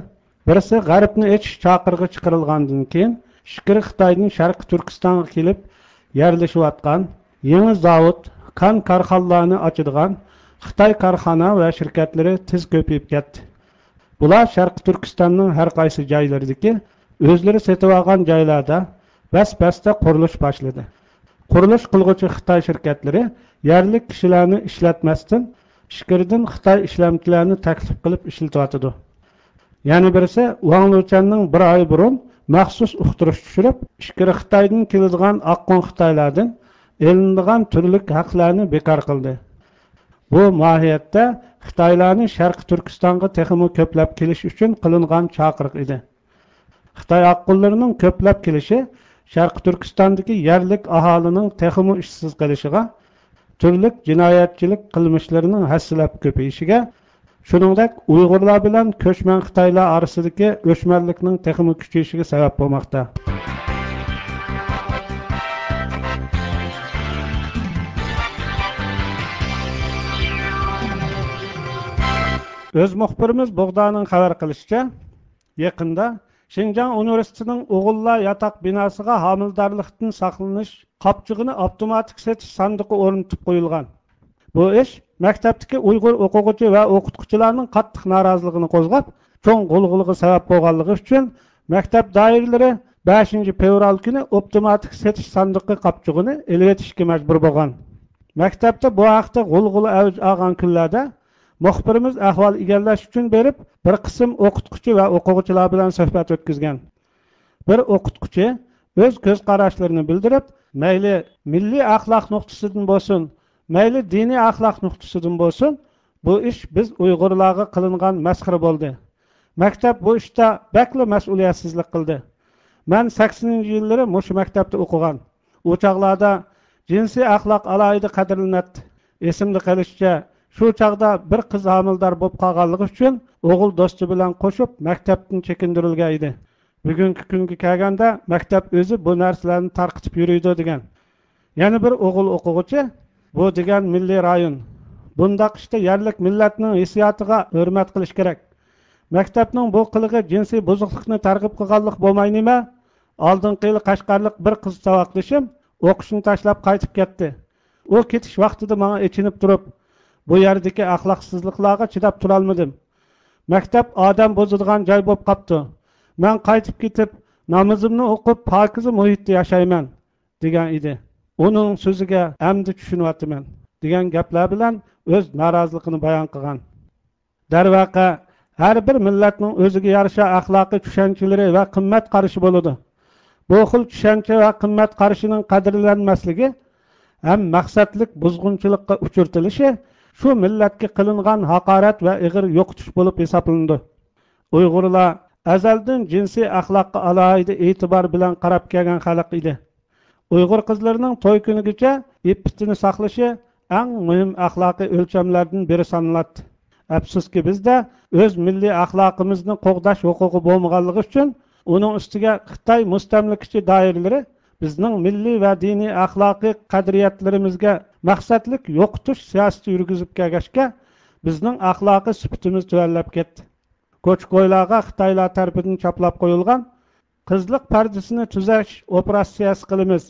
بىرسى غەربنى ئېچىش چاقىرىقى چىقىرىلغاندىن كېيىن، ئىچكىرى خىتايدىن شەرقىي تۈركىستانغا كېلىپ يەرلىشىۋاتقان يېڭى زاۋۇت، كان كارخانىلارنى ئاچىدىغان خىتاي كارخانا ۋە شىركەتلىرى تېز كۆپىيىپ كەتتى. بۇلار شەرقىي تۈركىستاننىڭ ھەر قايسى جايلىرىدىكى ئۆزلىرى سېتىۋالغان جايلاردا بەس-بەستە قۇرۇلۇش باشلىدى. قۇرۇلۇش قىلغۇچى خىتاي شىركەتلىرى يەرلىك كىشىلەرنى ئىشلەتمەستىن، ئىچكىرىدىن خىتاي ئىشلەمچىلەرنى تەكلىپ قىلىپ ئىشلىتىۋاتىدۇ. يەنە بىرسى، ۋاڭ لۇچەننىڭ بىر ئاي بۇرۇن مەخسۇس ئۇقتۇرۇش چۈشۈرۈپ، ئىچكىرى خىتايدىن كېلىدىغان ئاققۇن خىتايلاردىن ئېلىنىدىغان تۈرلۈك ھەقلەرنى بىكار قىلدى. بۇ ماھىيەتتە خىتايلارنى شەرقىي تۈركىستانغا تېخىمۇ كۆپلەپ كېلىش ئۈچۈن قىلىنغان چاقىرىق ئىدى. خىتاي ئاققۇنلىرىنىڭ كۆپلەپ كېلىشى شەرقىي تۈركىستاندىكى يەرلىك ئاھالىنىڭ تېخىمۇ ئىشسىز قېلىشىغا، تۈرلۈك جىنايەتچىلىك قىلمىشلىرىنىڭ ھەسسىلەپ كۆپىيىشىگە، شۇنىڭدەك ئۇيغۇرلار بىلەن كۆچمەن خىتايلار ئارىسىدىكى ئۆچمەنلىكنىڭ تېخىمۇ كۈچىيىشىگە سەۋەب بولماقتا. ئۆز مۇخبىرىمىز بوغدانىڭ خەۋەر قىلىشىچە، يېقىندا شىنجاڭ ئۇنىۋېرسىتېتىنىڭ ئوغۇللار ياتاق بىناسىغا ھامىلىدارلىقتىن ساقلىنىش قاپچۇقىنى ئاپتوماتىك سېتىش ساندۇقى ئورنىتىپ قويۇلغان. بۇ ئىش مەكتەپتىكى ئۇيغۇر ئوقۇغۇچى ۋە ئوقۇتقۇچىلارنىڭ قاتتىق نارازىلىقىنى قوزغاپ، چوڭ غۇلغۇلىغا سەۋەب بولغانلىقى ئۈچۈن، مەكتەپ دائىرىلىرى بەشىنچى فېۋرال كۈنى ئاپتوماتىك سېتىش ساندۇقى قاپچۇقىنى ئېلىۋېتىشكە مەجبۇر بولغان. مەكتەپتە بۇ ھەقتە غۇلغۇلا ئەۋج ئالغان كۈنلەردە مۇخبىرىمىز ئەھۋال ئىگىلەش ئۈچۈن بېرىپ، بىر قىسىم ئوقۇتقۇچى ۋە ئوقۇغۇچىلار بىلەن سۆھبەت ئۆتكۈزگەن. بىر ئوقۇتقۇچى ئۆز كۆز قاراشلىرىنى بىلدۈرۈپ، مەيلى مىللىي ئەخلاق نۇقتىسىدىن بولسۇن، مەيلى دىنىي ئەخلاق نۇقتىسىدىن بولسۇن، بۇ ئىش بىز ئۇيغۇرلارغا قىلىنغان مەسخىرە بولدى. مەكتەپ بۇ ئىشتا بەكلا مەسئۇلىيەتسىزلىك قىلدى. مەن سەكسىنىنچى يىللىرى مۇشۇ مەكتەپتە ئوقۇغان. ئۇ چاغلاردا جىنسىي ئەخلاق ئالاھىدە قەدىرلىنەتتى. ئېسىمدە قېلىشىچە، شۇ چاغدا بىر قىز ھامىلىدار بولۇپ قالغانلىقى ئۈچۈن ئوغۇل دوستى بىلەن قوشۇپ مەكتەپتىن چېكىندۈرۈلگەن ئىدى. بۈگۈنكى كۈنگە كەلگەندە، مەكتەپ ئۆزى بۇ نەرسىلەرنى تارقىتىپ يۈرىدۇ دېگەن. يەنە بىر ئوغۇل ئوقۇغۇچى، بۇ دېگەن مىللىي رايون. بۇنداق ئىشتا يەرلىك مىللەتنىڭ ھېسسىياتىغا ھۆرمەت قىلىش كېرەك. مەكتەپنىڭ بۇ قىلىقى جىنسىي بۇزۇقلۇقنى تەرغىب قىلغانلىق بولماي نېمە؟ ئالدىنقى يىلى قەشقەرلىق بىر قىز ساۋاقدىشىم ئوقۇشنى تاشلاپ قايتىپ كەتتى. ئۇ كېتىش ۋاقتىدا ماڭا ئېچىنىپ تۇرۇپ، بۇ يەردىكى ئەخلاقسىزلىقلارغا چىداپ تۇرالمىدىم. مەكتەپ ئادەم بۇزىدىغان جاي بولۇپ قاپتۇ. مەن قايتىپ كېتىپ، نامىزىمنى ئوقۇپ، پاكىزە مۇھىتتا ياشايمەن، دېگەن ئىدى. ئۇنىڭ سۆزىگە ئەمدى چۈشىنىۋاتىمەن، دېگەن گەپلەر بىلەن ئۆز نارازىلىقىنى بايان قىلغان. دەرۋەقە، ھەر بىر مىللەتنىڭ ئۆزىگە يارىشا ئەخلاقىي چۈشەنچىلىرى ۋە قىممەت قارىشى بولىدۇ. بۇ خىل چۈشەنچە ۋە قىممەت قارىشىنىڭ قەدىرلەنمەسلىكى ھەم مەقسەتلىك بۇزغۇنچىلىققا ئۇچرىتىلىشى شۇ مىللەتكە قىلىنغان ھاقارەت ۋە ئېغىر يوقىتىش بولۇپ ھېسابلىنىدۇ. ئۇيغۇرلار ئەزەلدىن جىنسىي ئەخلاققا ئالاھىدە ئېتىبار بىلەن قاراپ كەلگەن خەلق ئىدى. ئۇيغۇر قىزلىرىنىڭ توي كۈنىگىچە ئىپپىتىنى ساقلىشى ئەڭ مۇھىم ئەخلاقىي ئۆلچەملەردىن بىرى سانىلاتتى. ئەپسۇسكى، بىزدە ئۆز مىللىي ئەخلاقىمىزنى قوغداش ھوقۇقى بولمىغانلىقى ئۈچۈن، ئۇنىڭ ئۈستىگە خىتاي مۇستەملىكىچى دائىرىلىرى بىزنىڭ مىللىي ۋە دىنىي ئەخلاقىي قەدرىيەتلىرىمىزگە مەقسەتلىك يوقىتىش سىياسىتى يۈرگۈزۈپ كەلگەچكە، بىزنىڭ ئەخلاقىي سۈپىتىمىز تۆۋەنلەپ كەتتى. كوچا-كويلارغا خىتايلار تەرىپىدىن چاپلاپ قويۇلغان قىزلىق پەردىسىنى تۈزەش ئوپېراتسىيەسى قىلىمىز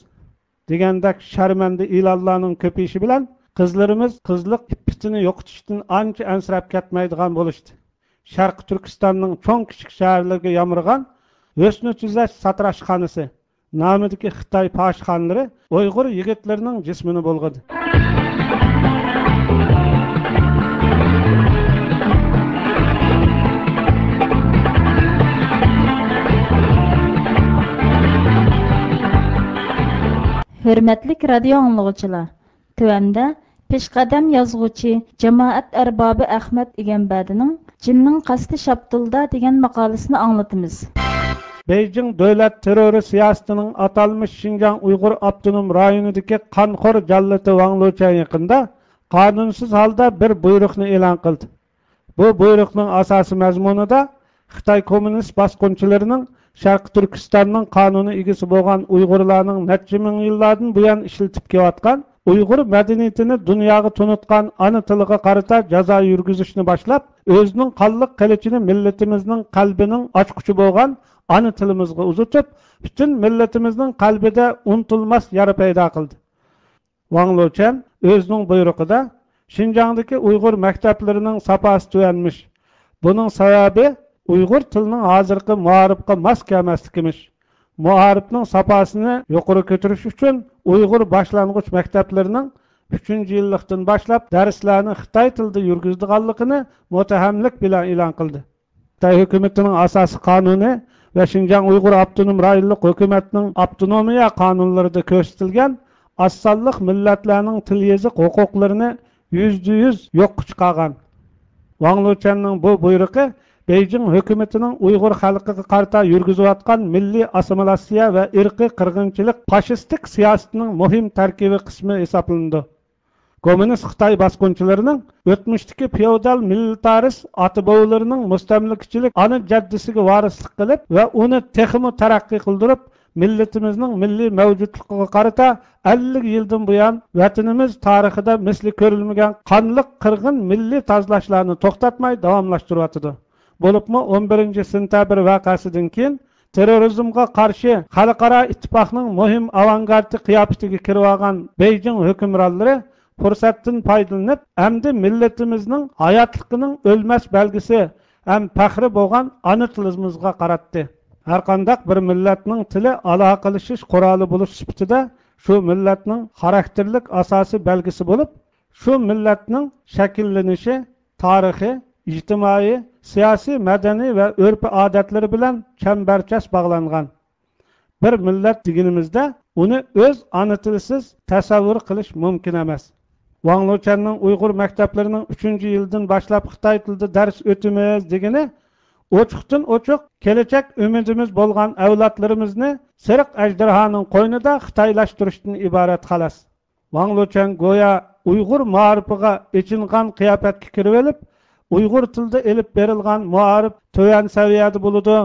دېگەندەك شەرمەندە ئېلانلارنىڭ كۆپىيىشى بىلەن، قىزلىرىمىز قىزلىق ئىپپىتىنى يوقىتىشتىن ئانچە ئەنسىرەپ كەتمەيدىغان بولۇشتى. شەرقىي تۈركىستاننىڭ چوڭ-كىچىك شەھەرلىرىگە يامرىغان ھۆسنى تۈزەش ساتىراشخانىسى نامىدىكى خىتاي پاھىشخانىلىرى ئۇيغۇر يىگىتلىرىنىڭ جىسمىنى بۇلغىدى. ھۆرمەتلىك رادىيو ئاڭلىغۇچىلار، تۆۋەندە پېشقەدەم يازغۇچى، جامائەت ئەربابى ئەخمەت ئىگەمبەردىنىڭ جىننىڭ قەستى شاپتۇلدا دېگەن ماقالىسىنى ئاڭلىتىمىز. بېيجىڭ دۆلەت تېررورى سىياسىتىنىڭ ئاتالمىش شىنجاڭ ئۇيغۇر ئاپتونوم رايونىدىكى قانخور جاللىتى ۋاڭ لېچۈەن يېقىندا قانۇنسىز ھالدا بىر بۇيرۇقنى ئېلان قىلدى. بۇ بۇيرۇقنىڭ ئاساسىي مەزمۇنىدا خىتاي كوممۇنىست باسقۇنچىلىرىنىڭ شەرقىي تۈركىستاننىڭ قانۇنىي ئىگىسى بولغان ئۇيغۇرلارنىڭ نەچچە مىڭ يىللاردىن بۇيان ئىشلىتىپ كېلىۋاتقان، ئۇيغۇر مەدەنىيىتىنى دۇنياغا تونۇتقان ئانا تىلىغا قارىتا جازا يۈرگۈزۈشنى باشلاپ، ئۆزىنىڭ قانلىق قىلىچىنى مىللىتىمىزنىڭ قەلبىنىڭ ئاچقۇچى بولغان ئانا تىلىمىزغا ئۇزىتىپ، پۈتۈن مىللىتىمىزنىڭ قەلبىدە ئۇنتۇلماس يارا پەيدا قىلدى. ۋاڭ لېچۈەن ئۆزىنىڭ بۇيرۇقىدا، شىنجاڭدىكى ئۇيغۇر مەكتەپلىرىنىڭ ساپاسى تۆۋەنمىش. بۇنىڭ سەۋەبى ئۇيغۇر تىلىنىڭ ھازىرقى مائارىپقا ماس كەلمەسلىكىمىش. مائارىپنىڭ ساپاسىنى يۇقىرى كۆتۈرۈش ئۈچۈن ئۇيغۇر باشلانغۇچ مەكتەپلىرىنىڭ ئۈچىنچى يىللىقتىن باشلاپ دەرسلەرنى خىتاي تىلىدا يۈرگۈزىدىغانلىقىنى مۇتتەھەملىك بىلەن ئېلان قىلدى. خىتاي ھۆكۈمىتىنىڭ ئاساسىي قانۇنى ۋە شىنجاڭ ئۇيغۇر ئاپتونوم رايونلۇق ھۆكۈمەتنىڭ ئاپتونومىيە قانۇنلىرىدا كۆرسىتىلگەن ئاز سانلىق مىللەتلەرنىڭ تىل يېزىق ھوقۇقلىرىنى يۈزدە يۈز يوققا چىقارغان. ۋاڭ لېچۈەننىڭ بۇ بۇيرۇقى بېيجىڭ ھۆكۈمىتىنىڭ ئۇيغۇر خەلقىگە قارىتا يۈرگۈزۈۋاتقان مىللىي ئاسسىمىلياتسىيە ۋە ئىرقىي قىرغىنچىلىق فاشىستىك سىياسىتىنىڭ مۇھىم تەركىبىي قىسمى ھېسابلىنىدۇ. كوممۇنىست خىتاي باسقۇنچىلىرىنىڭ ئۆتمۈشتىكى فېئودال مىلىتارىست ئاتا-بوۋىلىرىنىڭ مۇستەملىكىچىلىك ئانا جەددىسىگە ۋارىسلىق قىلىپ ۋە ئۇنى تېخىمۇ تەرەققىي قىلدۇرۇپ، مىللىتىمىزنىڭ مىللىي مەۋجۇتلۇقىغا قارىتا ئەللىك يىلدىن بۇيان ۋەتىنىمىز تارىخىدا مىسلى كۆرۈلمىگەن قانلىق قىرغىن مىللىي تازىلاشلارنى توختاتماي داۋاملاشتۇرۇۋاتىدۇ. بولۇپمۇ ئون بىرىنچى سېنتەبىر ۋەقەسىدىن كېيىن تېررورىزمغا قارشى خەلقئارا ئىتتىپاقنىڭ مۇھىم ئاۋانگارتى قىياپىتىگە كىرىۋالغان بېيجىڭ ھۆكۈمرانلىرى پۇرسەتتىن پايدىلىنىپ، ئەمدى مىللىتىمىزنىڭ ھاياتلىقىنىڭ ئۆلمەس بەلگىسى ھەم پەخرى بولغان ئانا تىلىمىزغا قاراتتى. ھەرقانداق بىر مىللەتنىڭ تىلى ئالاقىلىشىش قورالى بولۇش سۈپىتىدە شۇ مىللەتنىڭ خاراكتېرلىك ئاساسىي بەلگىسى بولۇپ، شۇ مىللەتنىڭ شەكىللىنىشى، تارىخى، ئىجتىمائىي، سىياسىي، مەدەنىي ۋە ئۆرپ-ئادەتلىرى بىلەن چەمبەرچاس باغلانغان. بىر مىللەت دېگىنىمىزدە ئۇنى ئۆز ئانا تىلىسىز تەسەۋۋۇر قىلىش مۇمكىن ئەمەس. ۋاڭ لېچۈەننىڭ ئۇيغۇر مەكتەپلىرىنىڭ ئۈچىنچى يىلىدىن باشلاپ خىتاي تىلىدا دەرس ئۆتىمىز دېگىنى ئوچۇقتىن ئوچۇق كېلەچەك ئۈمىدىمىز بولغان ئەۋلادلىرىمىزنى سېرىق ئەجدىھانىڭ قوينىدا خىتايلاشتۇرۇشتىن ئىبارەت خالاس. ۋاڭ لېچۈەن گويا ئۇيغۇر مائارىپىغا ئېچىنغان قىياپەتكە كىرىۋېلىپ، ئۇيغۇر تىلىدا ئېلىپ بېرىلغان مائارىپ تۆۋەن سەۋىيەدە بولىدۇ،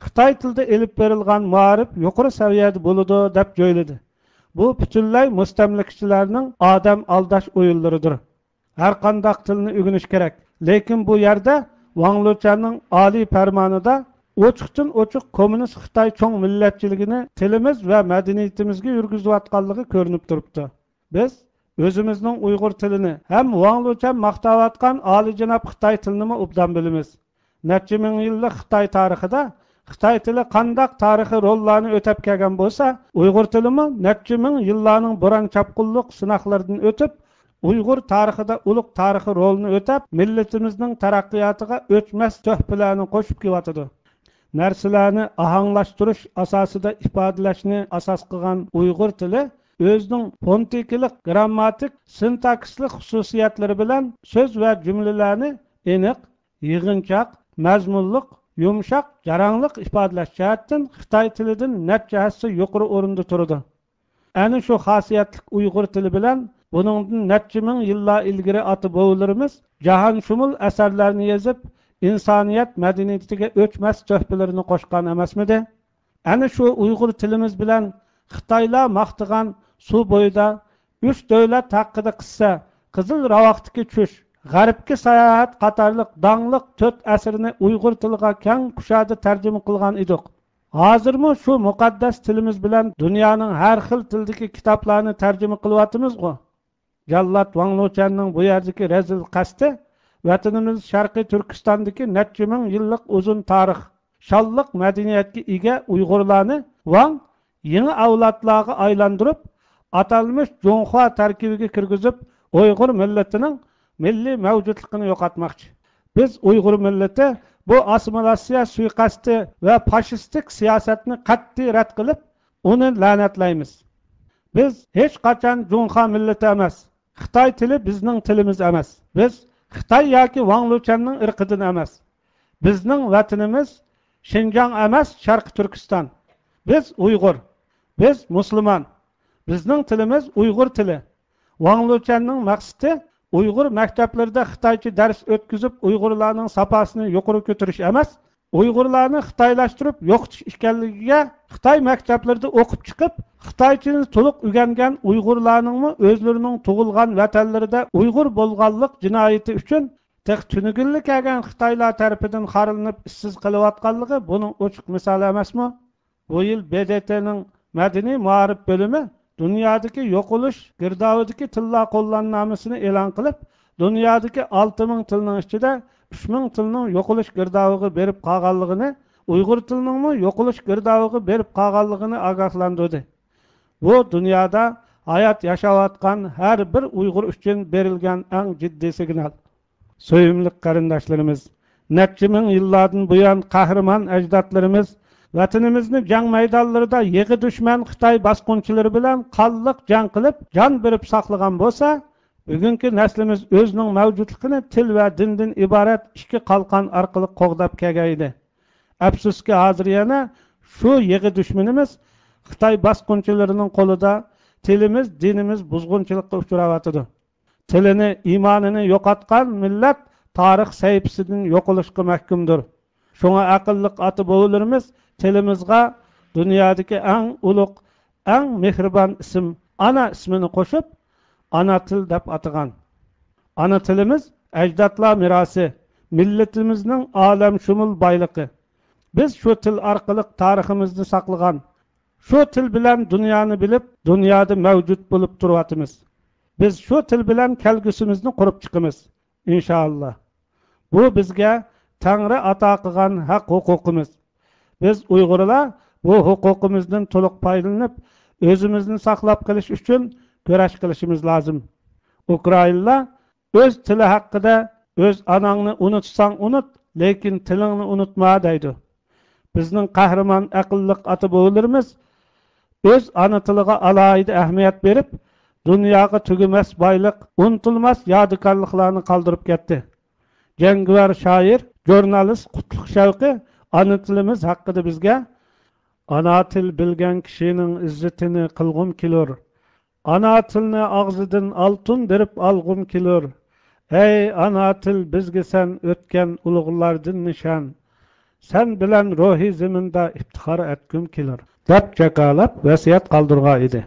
خىتاي تىلىدا ئېلىپ بېرىلغان مائارىپ يۇقىرى سەۋىيەدە بولىدۇ دەپ جۆيلىدى. بۇ پۈتۈنلەي مۇستەملىكىچىلەرنىڭ ئادەم ئالداش ئويۇنلىرىدۇر. ھەرقانداق تىلنى ئۆگىنىش كېرەك، لېكىن بۇ يەردە ۋاڭ لېچۈەننىڭ ئالىي پەرمانىدا ئوچۇقتىن ئوچۇق كوممۇنىست خىتاي چوڭ مىللەتچىلىكىنى تىلىمىز ۋە مەدەنىيىتىمىزگە يۈرگۈزۈۋاتقانلىقى كۆرۈنۈپ تۇرۇپتۇ. بىز ئۆزىمىزنىڭ ئۇيغۇر تىلىنى ھەم ۋاڭ لېچۈەن ماختاۋاتقان ئالىيجاناب خىتاي تىلىنىمۇ ئوبدان بىلىمىز. نەچچە مىڭ يىللىق خىتاي تارىخىدا خىتاي تىلى قانداق تارىخىي روللارنى ئۆتەپ كەلگەن بولسا، ئۇيغۇر تىلىمۇ نەچچە مىڭ يىللارنىڭ بوران-چاپقۇنلۇق سىناقلىرىدىن ئۆتۈپ، ئۇيغۇر تارىخىدا ئۇلۇغ تارىخىي رولىنى ئۆتەپ، مىللىتىمىزنىڭ تەرەققىياتىغا ئۆچمەس تۆھپىلەرنى قوشۇپ كېلىۋاتىدۇ. نەرسىلەرنى ئاھاڭلاشتۇرۇش ئاساسىدا ئىپادىلەشنى ئاساس قىلغان ئۇيغۇر تىلى ئۆزىنىڭ فونېتىكىلىق، گىرامماتىك، سىنتاكسىسلىق خۇسۇسىيەتلىرى بىلەن سۆز ۋە جۈملىلەرنى ئېنىق، يىغىنچاق، مەزمۇنلۇق، يۇمشاق، جاراڭلىق ئىپادىلەش جەھەتتىن خىتاي تىلىدىن نەچچە ھەسسە يۇقىرى ئورۇندا تۇرىدۇ. ئەنە شۇ خاسىيەتلىك ئۇيغۇر تىلى بىلەن بۇنىڭدىن نەچچە مىڭ يىللار ئىلگىرى ئاتا-بوۋىلىرىمىز جاھانشۇمۇل ئەسەرلەرنى يېزىپ، ئىنسانىيەت مەدەنىيىتىگە ئۆچمەس تۆھپىلىرىنى قوشقان ئەمەسمىدى؟ ئەنە شۇ ئۇيغۇر تىلىمىز بىلەن خىتايلار ماختىغان سۇ بويىدا ئۈچ دۆلەت ھەققىدە قىسسە، قىزىل راۋاقتىكى چۈش، غەربكە ساياھەت قاتارلىق داڭلىق تۆت ئەسىرنى ئۇيغۇر تىلىغا كەڭ كۇشادە تەرجىمە قىلغان ئىدۇق. ھازىرمۇ شۇ مۇقەددەس تىلىمىز بىلەن دۇنيانىڭ ھەر خىل تىلىدىكى كىتابلارنى تەرجىمە قىلىۋاتىمىزغۇ؟ جاللات ۋاڭ لېچۈەننىڭ بۇ يەردىكى رەزىل قەستى ۋەتىنىمىز شەرقىي تۈركىستاندىكى نەچچە مىڭ يىللىق ئۇزۇن تارىخ، شانلىق مەدەنىيەتكە ئىگە ئۇيغۇرلارنى ۋاڭ يېڭى ئەۋلادلارغا ئايلاندۇرۇپ، ئاتالمىش جۇڭخۇا تەركىبىگە كىرگۈزۈپ، ئۇيغۇر مىللىتىنىڭ مىللىي مەۋجۇتلۇقىنى يوقاتماقچى. بىز ئۇيغۇر مىللىتى بۇ ئاسسىمىلياتسىيە سۇيىقەستى ۋە فاشىستىك سىياسەتنى قەتئىي رەت قىلىپ، ئۇنى لەنەتلەيمىز. بىز ھېچقاچان جۇڭخۇا مىللىتى ئەمەس. خىتاي تىلى بىزنىڭ تىلىمىز ئەمەس. بىز خىتاي ياكى ۋاڭ لېچۈەننىڭ ئىرقىدىن ئەمەس. بىزنىڭ ۋەتىنىمىز شىنجاڭ ئەمەس، شەرقىي تۈركىستان. بىز ئۇيغۇر. بىز مۇسۇلمان. بىزنىڭ تىلىمىز ئۇيغۇر تىلى. ۋاڭ لېچۈەننىڭ مەقسىتى ئۇيغۇر مەكتەپلىرىدە خىتايچە دەرس ئۆتكۈزۈپ، ئۇيغۇرلارنىڭ ساپاسىنى يۇقىرى كۆتۈرۈش ئەمەس، ئۇيغۇرلارنى خىتايلاشتۇرۇپ يوقىتىش ئىكەنلىكىگە، خىتاي مەكتەپلىرىدە ئوقۇپ چىقىپ، خىتايچىنى تولۇق ئۆگەنگەن ئۇيغۇرلارنىڭمۇ ئۆزلىرىنىڭ تۇغۇلغان ۋەتەنلىرىدە ئۇيغۇر بولغانلىق جىنايىتى ئۈچۈن تېخى تۈنۈگۈنلا كەلگەن خىتايلار تەرىپىدىن خارلىنىپ ئىشسىز قېلىۋاتقانلىقى بۇنىڭ ئوچۇق مىسالى ئەمەسمۇ؟ بۇ يىل ب د ت نىڭ مەدەنىي مائارىپ بۆلۈمى دۇنيادىكى يوقىلىش گىردابىدىكى تىللار قوللانمىنامىسىنى ئېلان قىلىپ، دۇنيادىكى ئالتە مىڭ تىلنىڭ ئىچىدە ئۈچ مىڭ تىلنىڭ يوقىلىش گىردابىغا بېرىپ قالغانلىقىنى، ئۇيغۇر تىلىنىڭمۇ يوقىلىش گىردابىغا بېرىپ قالغانلىقىنى ئاگاھلاندۇردى. بۇ دۇنيادا ھايات ياشاۋاتقان ھەر بىر ئۇيغۇر ئۈچۈن بېرىلگەن ئەڭ جىددىي سىگنال. سۆيۈملۈك قېرىنداشلىرىمىز، نەچچە مىڭ يىللاردىن بۇيان قەھرىمان ئەجدادلىرىمىز ۋەتىنىمىزنى جەڭ مەيدانلىرىدا يېغا دۈشمەن خىتاي باسقۇنچىلىرى بىلەن قانلىق جەڭ قىلىپ، جان بېرىپ ساقلىغان بولسا، بۈگۈنكى نەسلىمىز ئۆزىنىڭ مەۋجۇتلۇقىنى تىل ۋە دىندىن ئىبارەت ئىككى قالقان ئارقىلىق قوغداپ كەلگەن ئىدى. ئەپسۇسكى، ھازىر يەنە شۇ يېغا دۈشمىنىمىز خىتاي باسقۇنچىلىرىنىڭ قولىدا تىلىمىز، دىنىمىز بۇزغۇنچىلىققا ئۇچراۋاتىدۇ. تىلىنى، ئىمانىنى يوقاتقان مىللەت تارىخ سەھىپىسىدىن يوقىلىشقا مەھكۇمدۇر. شۇڭا ئەقىللىق ئاتا-بوۋىلىرىمىز تىلىمىزغا دۇنيادىكى ئەڭ ئۇلۇغ، ئەڭ مېھرىبان ئىسىم ئانا ئىسمىنى قوشۇپ، ئانا تىل دەپ ئاتىغان. ئانا تىلىمىز ئەجدادلار مىراسى، مىللىتىمىزنىڭ ئالەمشۇمۇل بايلىقى. بىز شۇ تىل ئارقىلىق تارىخىمىزنى ساقلىغان، شۇ تىل بىلەن دۇنيانى بىلىپ، دۇنيادا مەۋجۇت بولۇپ تۇرۇۋاتىمىز. بىز شۇ تىل بىلەن كەلگۈسىمىزنى قۇرۇپ چىقىمىز، ئىنشائاللا. بۇ بىزگە تەڭرى ئاتا قىلغان ھەق ھوقۇقىمىز. بىز ئۇيغۇرلار بۇ ھوقۇقىمىزدىن تولۇق پايدىلىنىپ، ئۆزىمىزنى ساقلاپ قېلىش ئۈچۈن كۈرەش قىلىشىمىز لازىم. ئۇكرائىنلار ئۆز تىلى ھەققىدە، «ئۆز ئاناڭنى ئۇنتۇساڭ ئۇنت، لېكىن تىلىڭنى ئۇنتۇما» دەيدۇ. بىزنىڭ قەھرىمان ئەقىللىق ئاتا-بوۋىلىرىمىز ئۆز ئانا تىلىغا ئالاھىدە ئەھمىيەت بېرىپ، دۇنياغا تۈگىمەس بايلىق، ئۇنتۇلماس يادىكارلىقلارنى قالدۇرۇپ كەتتى. جەڭگىۋار شائىر، ژۇرنالىست قۇتلۇق شەۋقى ئانا تىلىمىز ھەققىدە بىزگە، «ئانا تىل بىلگەن كىشىنىڭ ئىززىتىنى قىلغۇم كېلۇر. ئانا تىلنى ئاغزىدىن ئالتۇن بېرىپ ئالغۇم كېلۇر. ئەي ئانا تىل، بىزگە سەن ئۆتكەن ئۇلۇغلاردىن نىشان. سەن بىلەن روھىي زېمىندا ئىپتىخار ئەتكۈم كېلۇر» دەپ جاكارلاپ ۋەسىيەت قالدۇرغان ئىدى.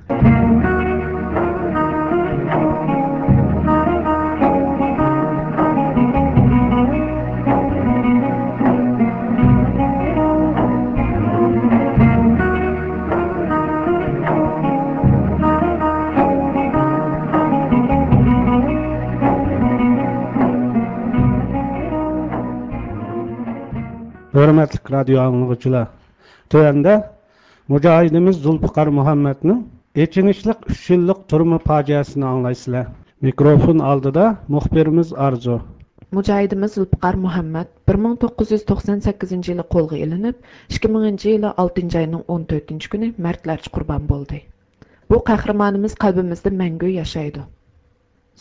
ھۆرمەتلىك رادىيو ئاڭلىغۇچىلار، تۆۋەندە مۇجاھىدىمىز زۇلپىقار مۇھەممەتنىڭ ئېچىنىشلىق ئۈچ يىللىق تۈرمە پاجىئەسىنى ئاڭلايسىلەر. مىكروفون ئالدىدا مۇخبىرىمىز ئارزۇ. مۇجاھىدىمىز زۇلپىقار مۇھەممەت بىر مىڭ توققۇز يۈز توقسان سەككىزىنچى يىلى قولغا ئېلىنىپ، ئىككى مىڭىنچى يىلى ئالتىنچى ئاينىڭ ئون تۆتىنچى كۈنى مەردلەرچە قۇربان بولدى. بۇ قەھرىمانىمىز قەلبىمىزدە مەڭگۈ ياشايدۇ.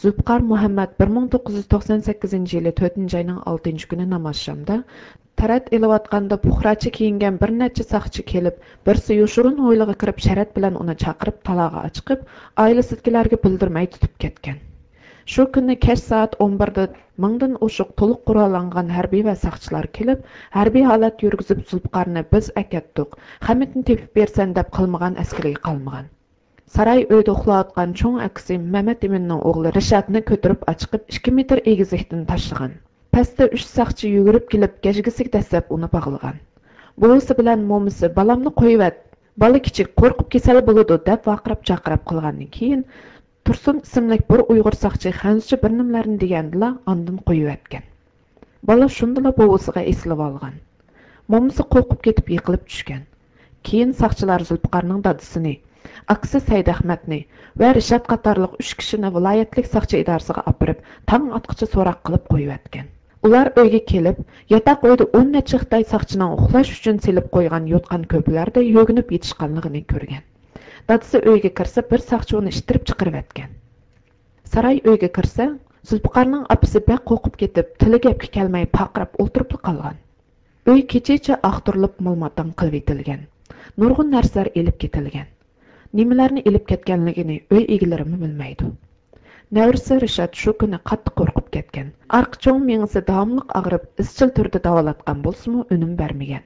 زۇلپىقار مۇھەممەت بىر مىڭ توققۇز يۈز توقسان سەككىزىنچى يىلى تۆتىنچى ئاينىڭ ئالتىنچى كۈنى نامازشامدا تەرەت ئېلىۋاتقاندا پۇقراچە كىيىنگەن بىر نەچچە ساقچى كېلىپ، بىرسى يوشۇرۇن ھويلىغا كىرىپ، شەرەت بىلەن ئۇنى چاقىرىپ، تالاغا ئاچىقىپ، ئائىلىسىدىكىلەرگە بىلدۈرمەي تۇتۇپ كەتكەن. شۇ كۈنى كەچ سائەت ئون بىردە مىڭدىن ئوشۇق تولۇق قوراللانغان ھەربىي ۋە ساقچىلار كېلىپ، ھەربىي ھالەت يۈرگۈزۈپ، زۇلپىقارنى «بىز ئەكەتتۇق، خەمىتنى تېپىپ بېرىسەن» دەپ قىلمىغان ئەسكىرىگە قالمىغان. ساراي ئۆيدە ئۇخلاۋاتقان چوڭ ئاكىسى مەمەت ئىمىننىڭ ئوغلى رىشاتنى كۆتۈرۈپ ئاچىقىپ، ئىككى مېتىر ئېگىزلىكتىن تاشلىغان. پەستە ئۈچ ساقچى يۈگۈرۈپ كېلىپ، گەجگىسىگە دەسسەپ ئۇنى باغلىغان. بوۋىسى بىلەن مومىسى «بالامنى قويۇۋەت، بالا كىچىك، قورقۇپ كېسەل بولىدۇ» دەپ ۋارقىراپ-چارقىراپ قىلغاندىن كېيىن، تۇرسۇن ئىسىملىك بىر ئۇيغۇر ساقچى خەنزۇچە بىر نېمىلەرنى دېگەندىلا، ئاندىن قويۇۋەتكەن. بالا شۇندىلا بوۋىسىغا ئېسىلىۋالغان. مومىسى قورقۇپ كېتىپ يىقىلىپ چۈشكەن. كېيىن ساقچىلار زۇلپىقارنىڭ دادىسىنى، ئاكىسى سەيدئەخمەتنى ۋە رىشات قاتارلىق ئۈچ كىشىنى ۋىلايەتلىك ساقچى ئىدارىسىغا ئاپىرىپ، تاڭ ئاتقىچە سوراق قىلىپ قويۇۋەتكەن. ئۇلار ئۆيگە كېلىپ، ياتاق ئۆيدە ئون نەچچە خىتاي ساقچىنىڭ ئۇخلاش ئۈچۈن سېلىپ قويغان يوتقان كۆپىلەردە يۆگىنىپ يېتىشقانلىقىنى كۆرگەن. دادىسى ئۆيگە كىرسە، بىر ساقچى ئۇنى ئىتتىرىپ چىقىرىۋەتكەن. ساراي ئۆيگە كىرسە، زۇلپىقارنىڭ ئاپىسى بەك قورقۇپ كېتىپ، تىلى گەپكە كەلمەي پارقىراپ ئولتۇرۇپلا قالغان. ئۆي كېچىچە ئاختۇرۇلۇپ مالماتاڭ قىلىۋېتىلگەن. نۇرغۇن نەرسىلەر ئېلىپ كېتىلگەن. نېمىلەرنى ئېلىپ كەتكەنلىكىنى ئۆي ئىگىلىرىمۇ بىلمەيدۇ. نەۋرىسى رىشات شۇ كۈنى قاتتىق قورقۇپ كەتكەن. ئارقا چوڭ مېڭىسى داۋاملىق ئاغرىپ، ئىزچىل تۈردە داۋالاتقان بولسىمۇ، ئۈنۈم بەرمىگەن.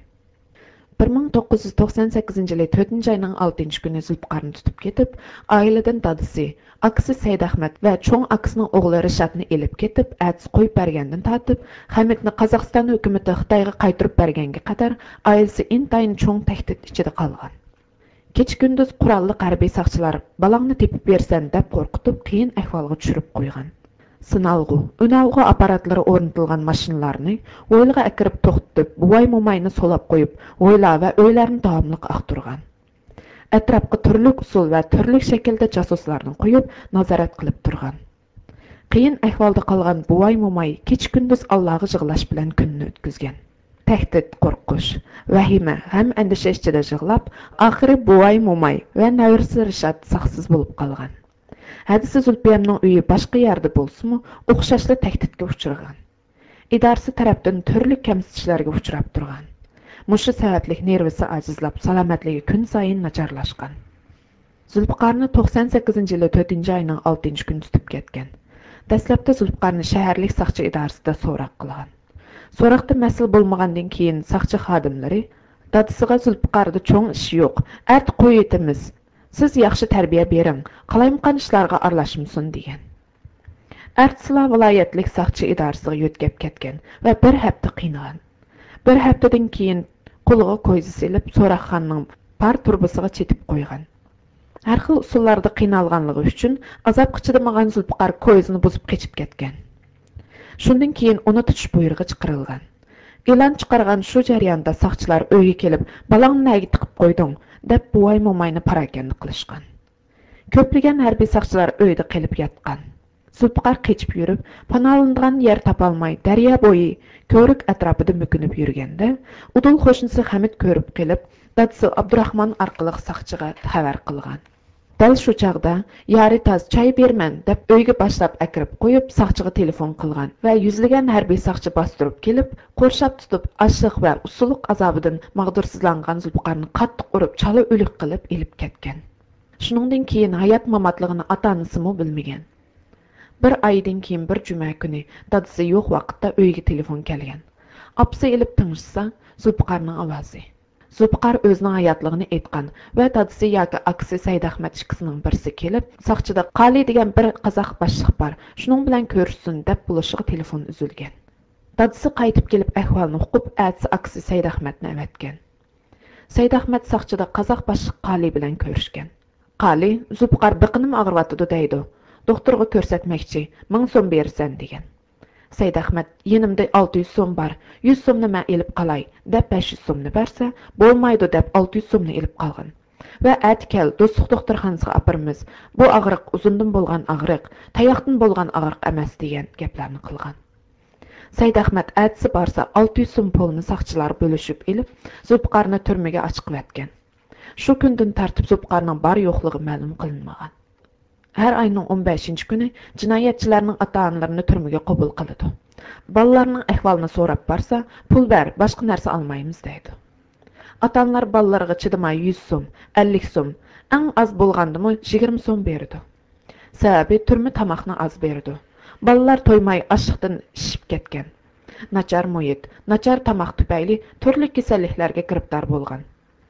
بىر مىڭ توققۇز يۈز توقسان سەككىزىنچى يىلى تۆتىنچى ئاينىڭ ئالتىنچى كۈنى زۇلپىقارنى تۇتۇپ كېتىپ، ئائىلىدىن دادىسى، ئاكىسى سەيدئەخمەت ۋە چوڭ ئاكىسىنىڭ ئوغلى رىشاتنى ئېلىپ كېتىپ، ئەتىسى قويۇپ بەرگەندىن تارتىپ، خەمىتنى قازاقىستان ھۆكۈمىتى خىتايغا قايتۇرۇپ بەرگەنگە قەدەر ئائىلىسى ئىنتايىن چوڭ تەھدىت ئىچىدە قالغان. كېچە-كۈندۈز قوراللىق ھەربىي ساقچىلار بالاڭنى تېپىپ بېرىسەن دەپ قورقۇتۇپ، قىيىن ئەھۋالغا چۈشۈرۈپ قويغان. سىنالغۇ، ئۈنئالغۇ ئاپپاراتلىرى ئورنىتىلغان ماشىنىلارنى ھويلىغا ئەكىرىپ توختىتىپ، بوۋاي-موماينى سولاپ قويۇپ، ھويلا ۋە ئۆيلەرنى داۋاملىق ئاختۇرغان. ئەتراپقا تۈرلۈك ئۇسۇل ۋە تۈرلۈك شەكىلدە جاسۇسلارنى قويۇپ، نازارەت قىلىپ تۇرغان. قىيىن ئەھۋالدا قالغان بوۋاي-موماي كېچە-كۈندۈز ئاللاغا يىغلاش بىلەن كۈنىنى ئۆتكۈزگەن. تەھدىت، قورقۇش، ۋەھىمە، غەم-ئەندىشە ئىچىدە يىغلاپ، ئاخىرى بوۋاي-موماي ۋە نەۋرىسى رىشات ساقسىز بولۇپ قالغان. ھەدىسى زۇلپىيەمنىڭ ئۆيى باشقا يەردە بولسىمۇ، ئوخشاشلا تەھدىتكە ئۇچرىغان. ئىدارىسى تەرەپتىن تۈرلۈك كەمسىتىشلەرگە ئۇچراپ تۇرغان. مۇشۇ سەۋەبلىك نېرۋىسى ئاجىزلاپ، سالامەتلىكى كۈنسايىن ناچارلاشقان. زۇلپىقارنى توقسان سەككىزىنچى يىلى تۆتىنچى ئاينىڭ ئالتىنچى كۈنى تۇتۇپ كەتكەن. دەسلەپتە زۇلپىقارنى شەھەرلىك ساقچى ئىدارىسىدا سوراق قىلغان. سوراقتا مەسىلە بولمىغاندىن كېيىن، ساقچى خادىملىرى دادىسىغا، «زۇلپىقاردا چوڭ ئىش يوق، ئەتە قويۇۋېتىمىز. سىز ياخشى تەربىيە بېرىڭ، قالايمىقان ئىشلارغا ئارىلاشمىسۇن» دېگەن. ئەتىسىلا ۋىلايەتلىك ساقچى ئىدارىسىغا يۆتكەپ كەتكەن ۋە بىر ھەپتە قىينىغان. بىر ھەپتىدىن كېيىن قولىغا كويزا سېلىپ، سوراقخانىنىڭ پار تۇرۇبىسىغا چېتىپ قويغان. ھەر خىل ئۇسۇللاردا قىينالغانلىقى ئۈچۈن ئازابقا چىدىمىغان زۇلپىقار كويزىنى بۇزۇپ قېچىپ كەتكەن. شۇندىن كېيىن ئۇنى تۇتۇش بۇيرۇقى چىقىرىلغان. ئېلان چىقارغان شۇ جەرياندا ساقچىلار ئۆيگە كېلىپ، «بالاڭنى نەگە تىقىپ قويدۇڭ؟» دەپ، بوۋاي-موماينى پاراكەندە قىلىشقان. كۆپلىگەن ھەربىي ساقچىلار ئۆيدە قېلىپ ياتقان. زۇلپىقار قېچىپ يۈرۈپ، پاناھلىنىدىغان يەر تاپالماي، دەريا بويى، كۆۋرۈك ئەتراپىدا مۆكۈنۈپ يۈرگەندە، ئۇدۇل قوشنىسى خەمىت كۆرۈپ قېلىپ، دادىسى ئابدۇراخمان ئارقىلىق ساقچىغا خەۋەر قىلغان. دەل شۇ چاغدا، «يارى تاز، چاي بېرىمەن» دەپ، ئۆيگە باشلاپ ئەكىرىپ قويۇپ، ساقچىغا تېلېفون قىلغان ۋە يۈزلىگەن ھەربىي ساقچى باستۇرۇپ كېلىپ، قورشاپ تۇتۇپ، ئاچلىق ۋە ئۇسسۇلۇق ئازابىدىن ماغدۇرسىزلانغان زۇلپىقارنى قاتتىق ئۇرۇپ، چالا ئۆلۈك قىلىپ ئېلىپ كەتكەن. شۇنىڭدىن كېيىن ھايات-ماماتلىقىنى ئاتا-ئانىسىمۇ بىلمىگەن. بىر ئايدىن كېيىن بىر جۈمە كۈنى دادىسى يوق ۋاقىتتا ئۆيگە تېلېفون كەلگەن. ئاپىسى ئېلىپ تىڭشىسا، زۇلپىقارنىڭ ئاۋازى. زۇلپىقار ئۆزىنىڭ ھاياتلىقىنى ئېيتقان ۋە دادىسى ياكى ئاكىسى سەيدئەخمەت ئىككىسىنىڭ بىرسى كېلىپ، ساقچىدا قالى دېگەن بىر قازاق باشلىق بار، شۇنىڭ بىلەن كۆرۈشسۇن دەپ بولۇشىغا تېلېفون ئۈزۈلگەن. دادىسى قايتىپ كېلىپ ئەھۋالنى ئۇقۇپ، ئەتىسى ئاكىسى سەيدئەخمەتنى ئەۋەتكەن. سەيدئەخمەت ساقچىدا قازاق باشلىق قالى بىلەن كۆرۈشكەن. قالى، «زۇلپىقار بېقىنىمۇ ئاغرىۋاتىدۇ» دەيدۇ. «دوختۇرغا كۆرسەتمەكچى، مىڭ سوم بېرىسەن» دېگەن. سەيدئەخمەت، «يېنىمدا ئالتە يۈز سوم بار، يۈز سومنى مەن ئېلىپ قالاي» دەپ، بەش يۈز سومنى بەرسە، «بولمايدۇ» دەپ، ئالتە يۈز سومنى ئېلىپ قالغان ۋە «ئەتە كەل، دوستلۇق دوختۇرخانىسىغا ئاپىرىمىز، بۇ ئاغرىق ئۇزۇندىن بولغان ئاغرىق، تاياقتىن بولغان ئاغرىق ئەمەس» دېگەن گەپلەرنى قىلغان. سەيدئەخمەت ئەتىسى بارسا، ئالتە يۈز سوم پۇلنى ساقچىلار بۆلۈشۈپ ئېلىپ، زۇلپىقارنى تۈرمىگە ئاچىقىۋەتكەن. شۇ كۈندىن تارتىپ زۇلپىقارنىڭ بار-يوقلۇقى مەلۇم قىلىنمىغان. ھەر ئاينىڭ ئون بەشىنچى كۈنى جىنايەتچىلەرنىڭ ئاتا-ئانىلىرىنى تۈرمىگە قوبۇل قىلىدۇ. بالىلارنىڭ ئەھۋالىنى سوراپ بارسا، «پۇل بەر، باشقا نەرسە ئالمايمىز» دەيدۇ. ئاتا-ئانىلار بالىلىرىغا چىدىماي يۈز سوم، ئەللىك سوم، ئەڭ ئاز بولغاندىمۇ يىگىرمە سوم بېرىدۇ. سەۋەبى، تۈرمە تاماقنى ئاز بېرىدۇ. بالىلار تويماي ئاچلىقتىن شىشىپ كەتكەن. ناچار مۇھىت، ناچار تاماق تۈپەيلى تۈرلۈك كېسەللىكلەرگە گىرىپتار بولغان.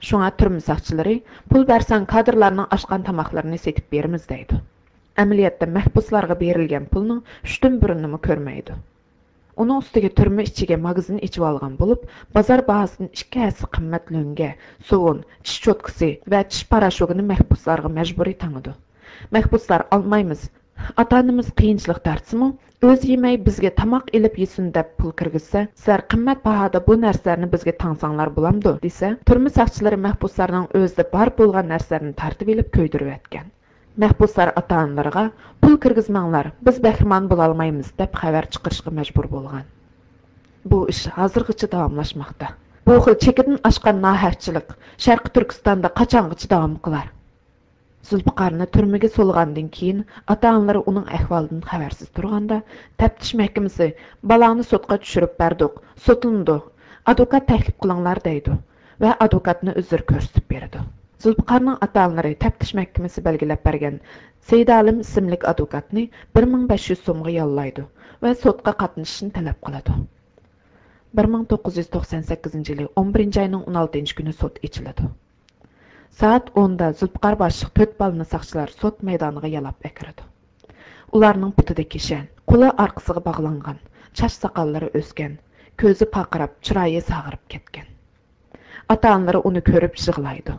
شۇڭا تۈرمە ساقچىلىرى، «پۇل بەرسەڭ، كادىرلارنىڭ ئاشقان تاماقلىرىنى سېتىپ بېرىمىز» دەيدۇ. ئەمەلىيەتتە مەھبۇسلارغا بېرىلگەن پۇلنىڭ ئۈچتىن بىرىنىمۇ كۆرمەيدۇ. ئۇنىڭ ئۈستىگە تۈرمە ئىچىگە ماگىزىن ئېچىۋالغان بولۇپ، بازار باھاسىدىن ئىككى ھەسسە قىممەت لۆڭگە، سوۋۇن، چىش چوتكىسى ۋە چىش پاراشوكىنى مەھبۇسلارغا مەجبۇرىي تاڭىدۇ. مەھبۇسلار، «ئالمايمىز. ئاتا-ئانىمىز قىيىنچىلىق تارتسىمۇ، ئۆزى يېمەي، بىزگە تاماق ئېلىپ يېسۇن» دەپ پۇل كىرگۈزسە، «سىلەر قىممەت باھادا بۇ نەرسىلەرنى بىزگە تاڭساڭلار بولامدۇ؟» دېسە، تۈرمە ساقچىلىرى مەھبۇسلارنىڭ ئۆزىدە بار بولغان نەرسىلەرنى تارتىۋېلىپ كۆيدۈرۈۋەتكەن. مەھبۇسلار ئاتا-ئانىلىرىغا، «پۇل كىرگۈزمەڭلار، بىز بەھرىمەن بولالمايمىز» دەپ خەۋەر چىقىرىشقا مەجبۇر بولغان. بۇ ئىش ھازىرغىچە داۋاملاشماقتا. بۇ خىل چېكىدىن ئاشقان ناھەقچىلىق شەرقىي تۈركىستاندا قاچانغىچە داۋام قىلار؟ زۇلپىقارنى تۈرمىگە سولىغاندىن كېيىن، ئاتا-ئانىلىرى ئۇنىڭ ئەھۋالىدىن خەۋەرسىز تۇرغاندا، تەپتىش مەھكىمىسى، «بالاڭنى سوتقا چۈشۈرۈپ بەردۇق، سوتلىنىدۇ، ئادۋوكات تەكلىپ قىلىڭلار» دەيدۇ ۋە ئادۋوكاتنى ئۆزلىرى كۆرسىتىپ بېرىدۇ. زۇلپىقارنىڭ ئاتا-ئانىلىرى تەپتىش مەھكىمىسى بەلگىلەپ بەرگەن سېيىدئالىم ئىسىملىك ئادۋوكاتنى بىر مىڭ بەش يۈز سومغا ياللايدۇ ۋە سوتقا قاتنىشىشنى تەلەپ قىلىدۇ. بىر مىڭ توققۇز يۈز توقسان سەككىزىنچى يىلى ئون بىرىنچى ئاينىڭ ئون ئالتىنچى كۈنى سوت ئېچىلىدۇ. سائەت ئوندا زۇلپىقار باشلىق تۆت بالىنى ساقچىلار سوت مەيدانىغا يالاپ ئەكىرىدۇ. ئۇلارنىڭ پۇتىدا كىشەن، قولى ئارقىسىغا باغلانغان، چاچ ساقاللىرى ئۆسكەن، كۆزى پارقىراپ، چىرايى ساغىرىپ كەتكەن. ئاتا-ئانىلىرى ئۇنى كۆرۈپ يىغلايدۇ.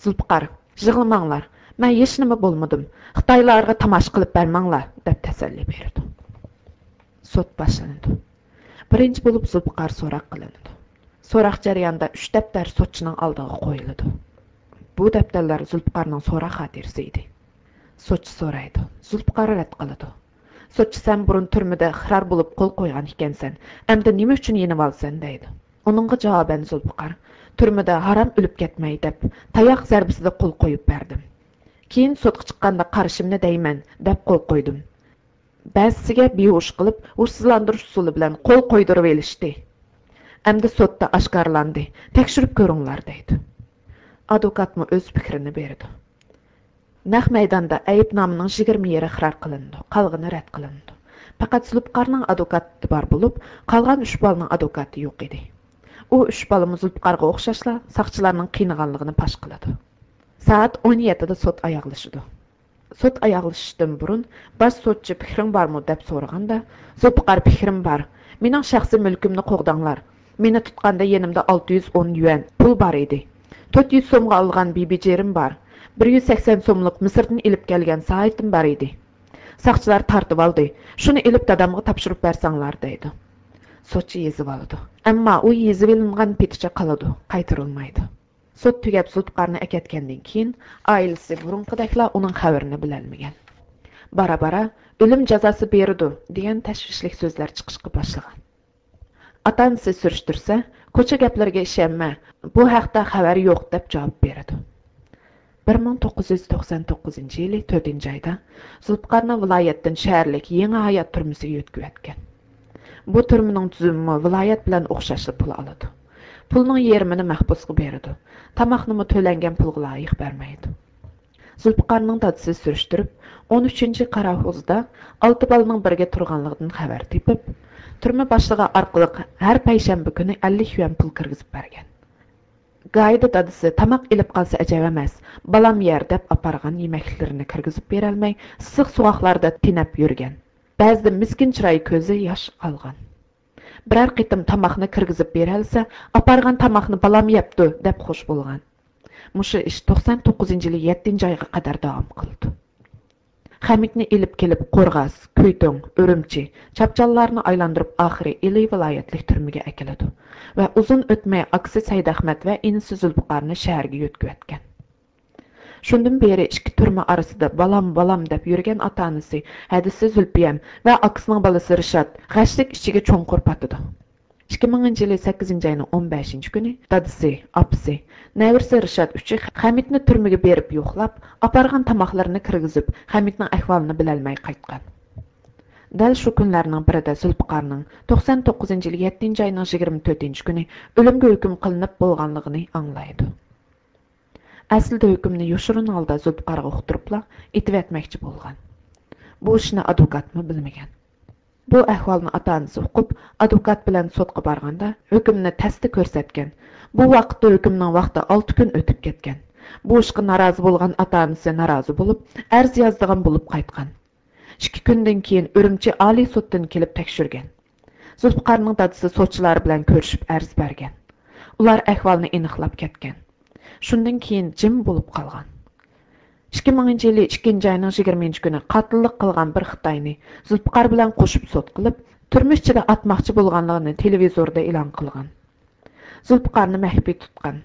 زۇلپىقار، يىغلىماڭلار، مەن ھېچنېمە بولمىدىم، خىتايلارغا تاماشا قىلىپ بەرمەڭلار، دەپ تەسەللى بېرىدۇ. سوت باشلىنىدۇ. بىرىنچى بولۇپ زۇلپىقار سوراق قىلىنىدۇ. سوراق جەريانىدا ئۈچ دەپتەر سوتچىنىڭ ئالدىغا قويۇلىدۇ. بۇ دەپتەرلەر زۇلپىقارنىڭ سوراق خاتىرىسى ئىدى. سوتچى سورايدۇ. زۇلپىقار رەت قىلىدۇ. سوتچى، سەن بۇرۇن تۈرمىدە ئىقرار بولۇپ قول قويغان ئىكەنسەن، ئەمدى نېمە ئۈچۈن يېنىۋالىسەن؟ دەيدۇ. ئۇنىڭغا جاۋابەن زۇلپىقار، تۈرمىدە ھارام ئۆلۈپ كەتمەي دەپ، تاياق زەربىسىدە قول قويۇپ بەردىم. كېيىن سوتقا چىققاندا قارىشىمنى دەيمەن دەپ قول قويدۇم. بەزىسىگە بىھوش قىلىپ، ھوشسىزلاندۇرۇش ئۇسۇلى بىلەن قول قويدۇرۇۋېلىشتى. ئەمدى سوتتا ئاشكارىلاندى، تەكشۈرۈپ كۆرۈڭلار، دەيدۇ. ئادۋوكاتمۇ ئۆز پىكرىنى بېرىدۇ. نەق مەيداندا ئەيىبنامىنىڭ يىگىرمە يېرى ئىقرار قىلىنىدۇ، قالغىنى رەت قىلىنىدۇ. پەقەت زۇلپىقارنىڭ ئادۋوكاتى بار بولۇپ، قالغان ئۈچ بالىنىڭ ئادۋوكاتى يوق ئىدى. ئۇ ئۈچ بالىمۇ زۇلپىقارغا ئوخشاشلا ساقچىلارنىڭ قىينىغانلىقىنى پاش قىلىدۇ. سائەت ئون يەتتىدە سوت ئاياغلىشىدۇ. سوت ئاياغلىشىشتىن بۇرۇن باش سوتچى پىكرىڭ بارمۇ دەپ سورىغاندا، زۇلپىقار پىكرىم بار. مېنىڭ شەخسىي مۈلكۈمنى قوغداڭلار. مېنى تۇتقاندا يېنىمدا ئالتە يۈز ئون يۈەن پۇل بار ئىدى. تۆت يۈز سومغا ئالغان بىبىجېرىم بار. بىر يۈز سەكسەن سوملۇق مىسىردىن ئېلىپ كەلگەن سائىتىم بار ئىدى. ساقچىلار تارتىۋالدى. شۇنى ئېلىپ دادامغا تاپشۇرۇپ بەرسەڭلار، دەيدۇ. سوتچى يېزىۋالىدۇ. ئەمما ئۇ يېزىۋېلىنغان پېتىچە قالىدۇ، قايتۇرۇلمايدۇ. سوت تۈگەپ زۇلپىقارنى ئەكەتكەندىن كېيىن، ئائىلىسى بۇرۇنقىدەكلا ئۇنىڭ خەۋىرىنى بىلەلمىگەن. بارا-بارا «ئۆلۈم جازاسى بېرىدۇ» دېگەن تەشۋىشلىك سۆزلەر چىقىشقا باشلىغان. ئاتا-ئانىسى سۈرۈشتۈرسە، «كوچا گەپلىرىگە ئىشەنمە، بۇ ھەقتە خەۋەر يوق» دەپ جاۋاب بېرىدۇ. بىر مىڭ توققۇز يۈز توقسان توققۇزىنچى يىلى تۆتىنچى ئايدا زۇلپىقارنى ۋىلايەتتىن شەھەرلىك يېڭى ھايات تۈرمىسىگە يۆتكىۋەتكەن. بۇ تۈرمىنىڭ تۈزۈمىمۇ ۋىلايەت بىلەن ئوخشاشلا پۇل ئالىدۇ. پۇلنىڭ يېرىمىنى مەھبۇسقا بېرىدۇ. تاماقنىمۇ تۆلەنگەن پۇلغا لايىق بەرمەيدۇ. زۇلپىقارنىڭ دادىسى سۈرۈشتۈرۈپ، ئون ئۈچىنچى قاراخوزدا ئالتە بالىنىڭ بىرگە تۇرغانلىقىدىن خەۋەر تېپىپ، تۈرمە باشلىقى ئارقىلىق ھەر پەيشەنبە كۈنى ئەللىك يۈەن پۇل كىرگۈزۈپ بەرگەن. گاھىدا دادىسى تاماق ئېلىپ قالسا ئەجەب ئەمەس، بالام يەر دەپ ئاپارغان يېمەكلىكلىرىنى كىرگۈزۈپ بېرەلمەي، ئىسسىق سوغۇقلاردا تېنەپ يۈرگەن. بەزىدە مىسكىن چىرايى كۆزى ياش ئالغان. بىرەر قېتىم تاماقنى كىرگۈزۈپ بېرەلىسە، ئاپارغان تاماقنى بالام يەپتۇ، دەپ خوش بولغان. مۇشۇ ئىش توقسان توققۇزىنچى يىلى يەتتىنچى ئايغا قەدەر داۋام قىلىدۇ. خەمىتنى ئېلىپ كېلىپ، قورغاس، كۈيتۇڭ، ئۈرۈمچى، چاپچانلارنى ئايلاندۇرۇپ، ئاخىرى ئىلى ۋىلايەتلىك تۈرمىگە ئەكېلىدۇ ۋە ئۇزۇن ئۆتمەي ئاكىسى سەيدئەخمەت ۋە ئىنىسى زۇلپىقارنى شەھەرگە يۆتكىۋەتكەن. شۇندىن بېرى ئىككى تۈرمە ئارىسىدا «بالام، بالام» دەپ يۈرگەن ئاتا-ئانىسى ھەدىسى زۈلپىيەم ۋە ئاكىسىنىڭ بالىسى رىشات غەشلىك ئىچىگە چوڭقۇر پاتىدۇ. ئىككى مىڭىنچى يىلى سەككىزىنچى ئاينىڭ ئون بەشىنچى كۈنى دادىسى، ئاپىسى، نەۋرىسى رىشات ئۈچى خەمىتنى تۈرمىگە بېرىپ يوقلاپ، ئاپارغان تاماقلىرىنى كىرگۈزۈپ، خەمىتنىڭ ئەھۋالىنى بىلەلمەي قايتقان. دەل شۇ كۈنلەرنىڭ بىرىدە زۇلپىقارنىڭ توقسان توققۇزىنچى يىلى يەتتىنچى ئاينىڭ يىگىرمە تۆتىنچى كۈنى ئۆلۈمگە ھۆكۈم قىلىنىپ بولغانلىقىنى ئاڭلايدۇ. ئەسلىدە ھۆكۈمنى يوشۇرۇن ھالدا زۇلپىقارغا ئۇقتۇرۇپلا ئېتىۋەتمەكچى بولغان. بۇ ئىشنى ئادۋوكاتمۇ بىلمىگەن. بۇ ئەھۋالنى ئاتا-ئانىسى ئۇقۇپ، ئادۋوكات بىلەن سوتقا بارغاندا، ھۆكۈمنى تەستە كۆرسەتكەن. بۇ ۋاقىتتا ھۆكۈمنىڭ ۋاقتى ئالتە كۈن ئۆتۈپ كەتكەن. بۇ ئىشقا نارازى بولغان ئاتا-ئانىسى نارازى بولۇپ، ئەرز يازىدىغان بولۇپ قايتقان. ئىككى كۈندىن كېيىن ئۈرۈمچى ئالىي سوتتىن كېلىپ تەكشۈرگەن. زۇلپىقارنىڭ دادىسى سوتچىلار بىلەن كۆرۈشۈپ ئەرز بەرگەن. ئۇلار ئەھۋالنى ئېنىقلاپ كەتكەن. شۇندىن كېيىن جىم بولۇپ قالغان. ئىككى مىڭىنچى يىلى ئىككىنچى ئاينىڭ يىگىرمىنچى كۈنى قاتىللىق قىلغان بىر خىتاينى زۇلپىقار بىلەن قوشۇپ سوت قىلىپ، تۈرمە ئىچىدە ئاتماقچى بولغانلىقىنى تېلېۋىزوردا ئېلان قىلغان. زۇلپىقارنى مەخپىي تۇتقان.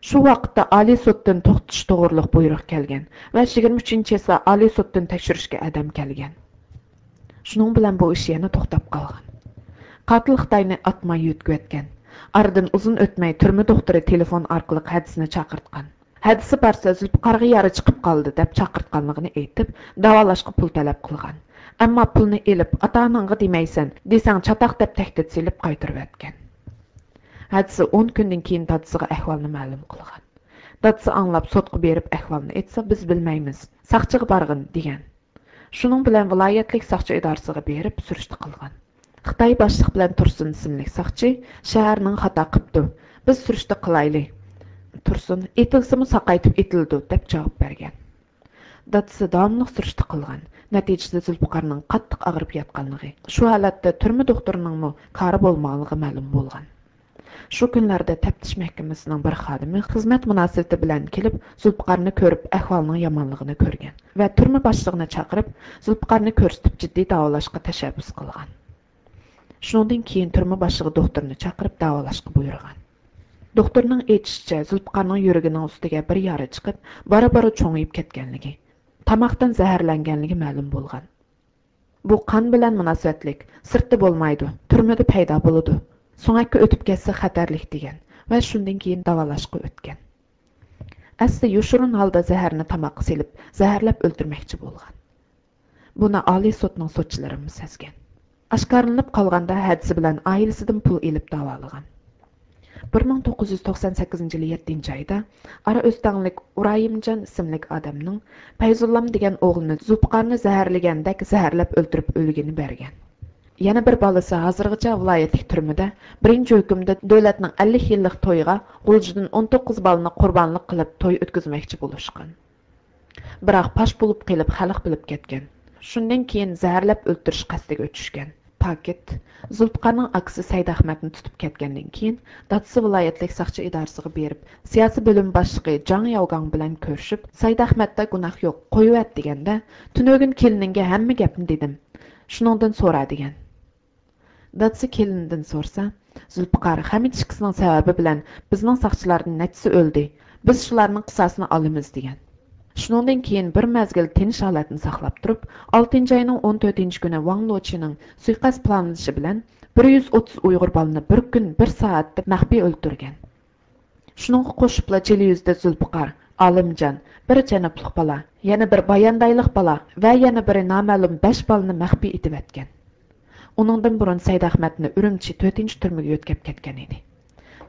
شۇ ۋاقىتتا ئالىي سوتتىن توختىتىش توغرۇلۇق بۇيرۇق كەلگەن ۋە يىگىرمە ئۈچىنچى چېسلا ئالىي سوتتىن تەكشۈرۈشكە ئادەم كەلگەن. شۇنىڭ بىلەن بۇ ئىش يەنە توختاپ قالغان. قاتىل خىتاينى ئاتماي يۆتكىۋەتكەن. ئارىدىن ئۇزۇن ئۆتمەي تۈرمە دوختۇرى تېلېفون ئارقىلىق ھەدىسىنى چاقىرتقان. ھەدىسى بارسا زۇلپىقارغا يارا چىقىپ قالدى دەپ چاقىرتقانلىقىنى ئېيتىپ، داۋالاشقا پۇل تەلەپ قىلغان. ئەمما پۇلنى ئېلىپ، ئاتا-ئاناڭغا دېمەيسەن، دېسەڭ چاتاق دەپ تەھدىت سېلىپ قايتۇرۇۋەتكەن. ھەدىسى ئون كۈندىن كېيىن دادىسىغا ئەھۋالنى مەلۇم قىلغان. دادىسى ئاڭلاپ سوتقا بېرىپ ئەھۋالنى ئېيتسا، بىز بىلمەيمىز، ساقچىغا بارغىن، دېگەن. شۇنىڭ بىلەن ۋىلايەتلىك ساقچى ئىدارىسىغا بېرىپ سۈرۈشتە قىلغان. خىتاي باشلىق بىلەن تۇرسۇن ئىسىملىك ساقچى شەھەرنىڭ خاتا قىپتۇ، بىز سۈرۈشتە قىلايلى. تۇرسۇن ئېتىلسىمۇ ساقايتىپ ئېتىلىدۇ، دەپ جاۋاب بەرگەن. دادىسى داۋاملىق سۈرۈشتە قىلغان. نەتىجىدە زۇلپىقارنىڭ قاتتىق ئاغرىپ ياتقانلىقى، شۇ ھالەتتە تۈرمە دوختۇرىنىڭمۇ كارى بولمىغانلىقى مەلۇم بولغان. شۇ كۈنلەردە تەپتىش مەھكىمىسىنىڭ بىر خادىمى خىزمەت مۇناسىۋىتى بىلەن كېلىپ، زۇلپىقارنى كۆرۈپ، ئەھۋالنىڭ يامانلىقىنى كۆرگەن ۋە تۈرمە باشلىقىنى چاقىرىپ، زۇلپىقارنى كۆرسىتىپ، جىددىي داۋالاشقا تەشەببۇس قىلغان. شۇنىڭدىن كېيىن تۈرمە باشلىقى دوختۇرنى چاقىرىپ داۋالاشقا بۇيرۇغان. دوختۇرنىڭ ئېيتىشىچە، زۇلپىقارنىڭ يۈرىكىنىڭ ئۈستىگە بىر يارا چىقىپ، بارا-بارا چوڭىيىپ كەتكەنلىكى، تاماقتىن زەھەرلەنگەنلىكى مەلۇم بولغان. بۇ قان بىلەن مۇناسىۋەتلىك، سىرتتا بولمايدۇ، تۈرمىدە پەيدا بولىدۇ، سۆڭەككە ئۆتۈپ كەتسە خەتەرلىك، دېگەن ۋە شۇندىن كېيىن داۋالاشقا ئۆتكەن. ئەسلى يوشۇرۇن ھالدا زەھەرنى تاماققا سېلىپ، زەھەرلەپ ئۆلتۈرمەكچى بولغان. بۇنى ئالىي سوتنىڭ سوتچىلىرىمۇ سەزگەن. ئاشكارىلىنىپ قالغاندا، ھەدىسى بىلەن ئائىلىسىدىن پۇل ئېلىپ داۋالىغان. بىر مىڭ توققۇز يۈز توقسان سەككىزىنچى يىلى يەتتىنچى ئايدا ئارا ئۆستەڭلىك ئۇرايىمجان ئىسىملىك ئادەمنىڭ پەيزۇللام دېگەن ئوغلىنى زۇلپىقارنى زەھەرلىگەندەك زەھەرلەپ ئۆلتۈرۈپ ئۆلگىنى بەرگەن. يەنە بىر بالىسى ھازىرغىچە ۋىلايەتلىك تۈرمىدە بىرىنچى ھۆكۈمدە دۆلەتنىڭ ئەللىك يىللىق تويىغا غۇلجىدىن ئون توققۇز بالىنى قۇربانلىق قىلىپ توي ئۆتكۈزمەكچى بولۇشقان. بىراق پاش بولۇپ قېلىپ خەلق بىلىپ كەتكەن. شۇندىن كېيىن زەھەرلەپ ئۆلتۈرۈش قەستىگە چۈشكەن. پاكىت. زۇلپىقارنىڭ ئاكىسى سەيدئەخمەتنى تۇتۇپ كەتكەندىن كېيىن، دادىسى ۋىلايەتلىك ساقچى ئىدارىسىغا بېرىپ، سىياسىي بۆلۈم باشلىقى جاڭ ياۋگاڭ بىلەن كۆرۈشۈپ، سەيدئەخمەتتە گۇناھ يوق، قويۇۋەت، دېگەندە، تۈنۈگۈن كېلىنىڭگە ھەممە گەپنى دېدىم. شۇنىڭدىن سورا، دېگەن. دادىسى كېلىنىدىن سورىسا، زۇلپىقار، خەمىت ئىككىسىنىڭ سەۋەبى بىلەن بىزنىڭ ساقچىلاردىن نەچچىسى ئۆلدى. بىز شۇلارنىڭ قىساسىنى ئالىمىز، دېگەن. شۇنىڭدىن كېيىن بىر مەزگىل تىنچ ھالەتنى ساقلاپ تۇرۇپ، ئالتىنچى ئاينىڭ ئون تۆتىنچى كۈنى ۋاڭ لوچىنىڭ سۇيىقەست پىلانلىشى بىلەن بىر يۈز ئوتتۇز ئۇيغۇر بالىنى بىر كۈن، بىر سائەتتە مەخپىي ئۆلتۈرگەن. شۇنىڭغا قوشۇپلا جىلى يۈزىدە زۇلپىقار، ئالىمجان، بىر جەنۇبلۇق بالا، يەنە بىر باياندايلىق بالا ۋە يەنە بىرى نامەلۇم بەش بالىنى مەخپىي ئېتىۋەتكەن. ئۇنىڭدىن بۇرۇن سەيدئەخمەتنى ئۈرۈمچى تۆتىنچى تۈرمىگە يۆتكەپ كەتكەن ئىدى.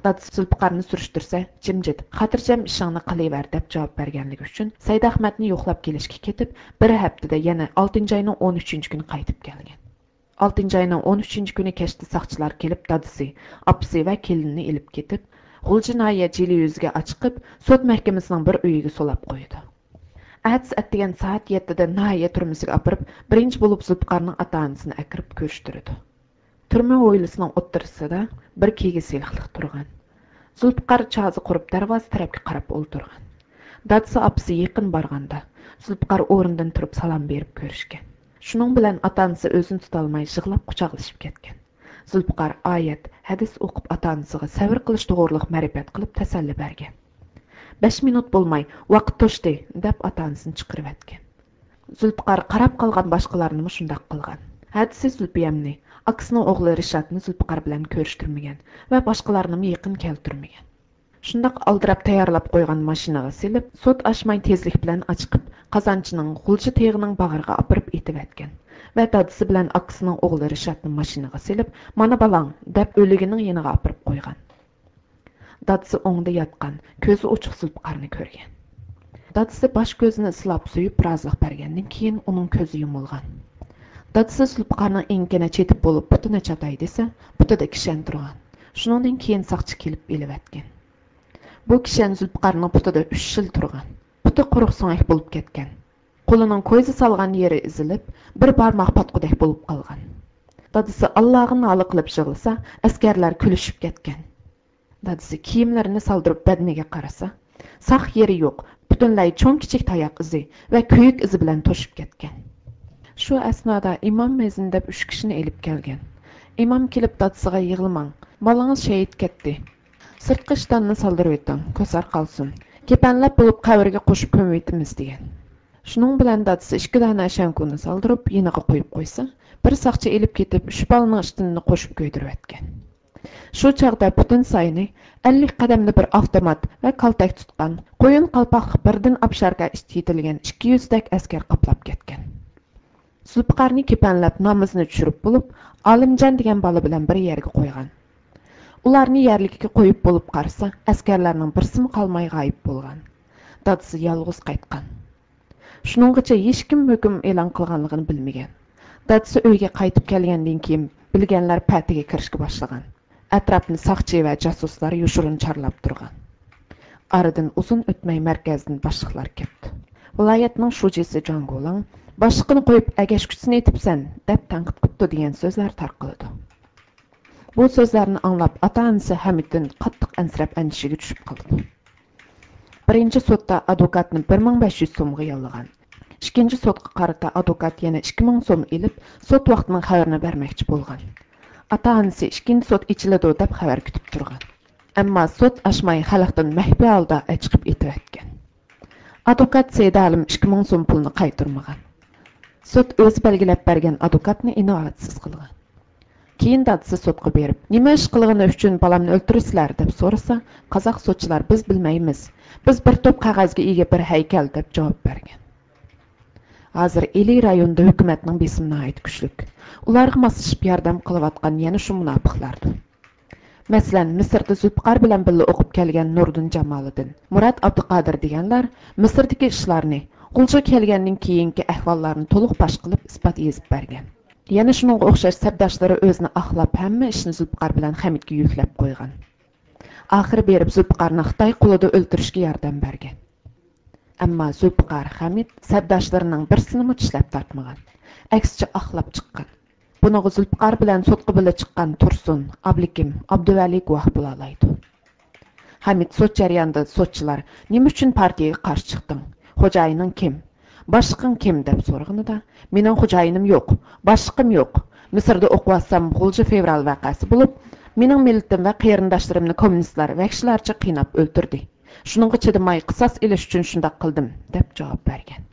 دادىسى زۇلپىقارنى سۈرۈشتۈرسە، جىمجىت، خاتىرجەم ئىشىڭنى قىلىۋەر، دەپ جاۋاب بەرگەنلىكى ئۈچۈن سەيدئەخمەتنى يوقلاپ كېلىشكە كېتىپ، بىر ھەپتىدە يەنە ئالتىنچى ئاينىڭ ئون ئۈچىنچى كۈنى قايتىپ كەلگەن. ئالتىنچى ئاينىڭ ئون ئۈچىنچى كۈنى كەچتە ساقچىلار كېلىپ، دادىسى، ئاپىسى ۋە كېلىنىنى ئېلىپ كېتىپ، غۇلجا ناھىيە جىلى يۈزىگە ئاچىقىپ، سوت مەھكىمىسىنىڭ بىر ئۆيىگە سولاپ قويىدۇ. ئەتىسى ئەتىگەن سائەت يەتتىدە ناھىيە تۈرمىسىگە ئاپىرىپ، بىرىنچى بولۇپ زۇلپىقارنىڭ ئاتا-ئانىسىنى ئەكىرىپ كۆرۈشتۈرىدۇ. تۈرمە ھويلىسىنىڭ ئوتتۇرىسىدا بىر كىگىز يىلىقلىق تۇرغان. زۇلپىقار چازا قۇرۇپ، دەرۋازا تەرەپكە قاراپ ئولتۇرغان. دادىسى، ئاپىسى يېقىن بارغاندا، زۇلپىقار ئورنىدىن تۇرۇپ سالام بېرىپ كۆرۈشكەن. شۇنىڭ بىلەن ئاتا-ئانىسى ئۆزىنى تۇتالماي يىغلاپ قۇچاقلىشىپ كەتكەن. زۇلپىقار، ئايەت، ھەدىس ئوقۇپ، ئاتا-ئانىسىغا سەۋر قىلىش توغرۇلۇق مەرىپەت قىلىپ تەسەللى بەرگەن. بەش مىنۇت بولماي، ۋاقىت توشتى، دەپ ئاتا-ئانىسىنى چىقىرىۋەتكەن. زۇلپىقار قاراپ قالغان باشقىلارنىمۇ شۇنداق قىلغان. ھەدىسى زۇلپىيەمنى، ئاكىسىنىڭ ئوغلى رىشاتنى زۇلپىقار بىلەن كۆرۈشتۈرمىگەن ۋە باشقىلارنىمۇ يېقىن كەلتۈرمىگەن. شۇنداق ئالدىراپ تەييارلاپ قويغان ماشىنىغا سېلىپ، سوت ئاچماي تېزلىك بىلەن ئاچىقىپ، قازانچىنىڭ غۇلجا تېغىنىڭ باغرىغا ئاپىرىپ ئېتىۋەتكەن ۋە دادىسى بىلەن ئاكىسىنىڭ ئوغلى رىشاتنى ماشىنىغا سېلىپ، مانا بالاڭ، دەپ ئۆلۈگىنىڭ يېنىغا ئاپىرىپ قويغان. دادىسى ئوڭدا ياتقان، كۆزى ئوچۇق زۇلپىقارنى كۆرگەن. دادىسى باش كۆزىنى سىلاپ سۆيۈپ رازىلىق بەرگەندىن كېيىن ئۇنىڭ كۆزى يۇمۇلغان. دادىسى زۇلپىقارنىڭ ئېڭىكىنى چېتىپ بولۇپ پۇتىنى چاتاي دېسە، پۇتىدا كىشەن تۇرغان. شۇنىڭدىن كېيىن ساقچى كېلىپ ئېلىۋەتكەن. بۇ كىشەن زۇلپىقارنىڭ پۇتىدا ئۈچ يىل تۇرغان. پۇتى قۇرۇق سۆڭەك بولۇپ كەتكەن. قولىنىڭ كويزا سالغان يېرى ئېزىلىپ، بىر بارماق پاتقۇدەك بولۇپ قالغان. دادىسى ئاللاغا نالە قىلىپ يىغلىسا، ئەسكەرلەر كۈلۈشۈپ كەتكەن. دادىسى كىيىملىرىنى سالدۇرۇپ بەدىنىگە قارىسا، ساق يېرى يوق، پۈتۈنلەي چوڭ-كىچىك تاياق ئىزى ۋە كۆيۈك ئىزى بىلەن توشۇپ كەتكەن. شۇ ئەسنادا ئىمام مەزىن دەپ ئۈچ كىشىنى ئېلىپ كەلگەن. ئىمام كېلىپ دادىسىغا، يىغلىماڭ، بالىڭىز شېھىت كەتتى. سىرتقى ئىشتاننى سالدۇرۇۋېتىڭ، كوسار قالسۇن. كېپەنلەپ بولۇپ قەبرىگە قوشۇپ كۆمۈۋېتىمىز، دېگەن. شۇنىڭ بىلەن دادىسى ئىككى دانە شەڭكۇنى سالدۇرۇپ يېنىغا قويۇپ قويسا، بىر ساقچى ئېلىپ كېتىپ ئۈچ بالىنىڭ ئىشتىنىنى قوشۇپ كۆيدۈرۈۋەتكەن. شۇ چاغدا پۈتۈن ساينى ئەللىك قەدەمدە بىر ئاپتومات ۋە كالتەك تۇتقان، قويۇن قالپاقلىق بىردىن ئاپشاركا ئىچى يېتىلگەن ئىككى يۈزدەك ئەسكەر قاپلاپ كەتكەن. زۇلپىقارنى كېپەنلەپ نامىزىنى چۈشۈرۈپ بولۇپ، ئالىمجان دېگەن بالا بىلەن بىر يەرگە قويغان. ئۇلارنى يەرلىككە قويۇپ بولۇپ قارىسا، ئەسكەرلەرنىڭ بىرسىمۇ قالماي غايىب بولغان. دادىسى يالغۇز قايتقان. شۇنىڭغىچە ھېچكىم ھۆكۈم ئېلان قىلغانلىقىنى بىلمىگەن. دادىسى ئۆيگە قايتىپ كەلگەندىن كېيىن، بىلگەنلەر پەتىگە كىرىشكە باشلىغان. ئەتراپنى ساقچى ۋە جاسۇسلار يوشۇرۇن چارلاپ تۇرغان. ئارىدىن ئۇزۇن ئۆتمەي مەركەزدىن باشلىقلار كەپتۇ. ۋىلايەتنىڭ شۇجىسى جاڭ گولىڭ، «باشلىقىنى قويۇپ، ئەگەشكۈچىسىنى ئېتىپسەن» دەپ تەنقىد قىپتۇ دېگەن سۆزلەر تارقىلىدۇ. بۇ سۆزلەرنى ئاڭلاپ، ئاتا-ئانىسى ھەمىدتىن قاتتىق ئەنسىرەپ، ئەندىشىگە چۈشۈپ قالىدۇ. بىرىنچى سوتتا ئادۋوكاتنى بىر مىڭ بەش يۈز سومغا ياللىغان. ئىككىنچى سوتقا قارىتا ئادۋوكات يەنە ئىككى مىڭ سوم ئېلىپ، سوت ۋاقتىنىڭ خەۋىرىنى بەرمەكچى بولغان. ئاتا-ئانىسى ئىككىنچى سوت ئېچىلىدۇ دەپ خەۋەر كۈتۈپ تۇرغان. ئەمما سوت ئاچماي، خەلقتىن مەخپىي ھالدا ئەچىقىپ ئېتىۋەتكەن. ئادۋوكات سەيدىئالىم ئىككى مىڭ سوم پۇلنى قايتۇرمىغان. سوت ئۆزى بەلگىلەپ بەرگەن ئادۋوكاتنى ئىناۋەتسىز قىلغان. كېيىن دادىسى سوتقا بېرىپ، نېمە ئىش قىلغىنى ئۈچۈن بالامنى ئۆلتۈرىسىلەر؟ دەپ سورىسا، قازاق سوتچىلار، بىز بىلمەيمىز، بىز بىر توپ قەغەزگە ئىگە بىر ھەيكەل، دەپ جاۋاب بەرگەن. ھازىر ئىلى رايونىدا ھۆكۈمەتنىڭ بېسىمى ناھايىتى كۈچلۈك. ئۇلارغا ماسلىشىپ ياردەم قىلىۋاتقان يەنە شۇ مۇناپىقلاردۇر. مەسىلەن، مىسىردا زۇلپىقار بىلەن بىللە ئوقۇپ كەلگەن نۇردىن جامالىدىن، مۇرات ئابدۇقادىر دېگەنلەر مىسىردىكى ئىشلارنى، غۇلجىغا كەلگەندىن كېيىنكى ئەھۋاللارنى تولۇق پاش قىلىپ ئىسپات يېزىپ بەرگەن. يەنە شۇنىڭغا ئوخشاش سەپداشلىرى ئۆزىنى ئاقلاپ، ھەممە ئىشنى زۇلپىقار بىلەن خەمىتكە يۈكلەپ قويغان. ئاخىرى بېرىپ زۇلپىقارنى خىتاي قولىدا ئۆلتۈرۈشكە ياردەم بەرگەن. ئەمما زۇلپىقار خەمىت سەپداشلىرىنىڭ بىرسىنىمۇ چىشلەپ تارتمىغان. ئەكسىچە ئاقلاپ چىققان. بۇنىڭغا زۇلپىقار بىلەن سوتقا بىللە چىققان تۇرسۇن، ئابلىكىم، ئابدۇۋەلى گۇۋاھ بولالايدۇ. خەمىت سوت جەريانىدا سوتچىلار نېمە ئۈچۈن پارتىيىگە قارشى چىقتىڭ؟ خوجايىنىڭ كىم؟ باشلىقىڭ كىم؟ دەپ سورىغىنىدا، مېنىڭ خوجايىنىم يوق، باشلىقىم يوق. مىسىردا ئوقۇۋاتسام غۇلجا فېۋرال ۋەقەسى بولۇپ، مېنىڭ مىللىتىم ۋە قېرىنداشلىرىمنى كوممۇنىستلار ۋەھشىيلەرچە قىيناپ ئۆلتۈردى. شۇنىڭغا چىدىماي قىساس ئېلىش ئۈچۈن شۇنداق قىلدىم، دەپ جاۋاب بەرگەن.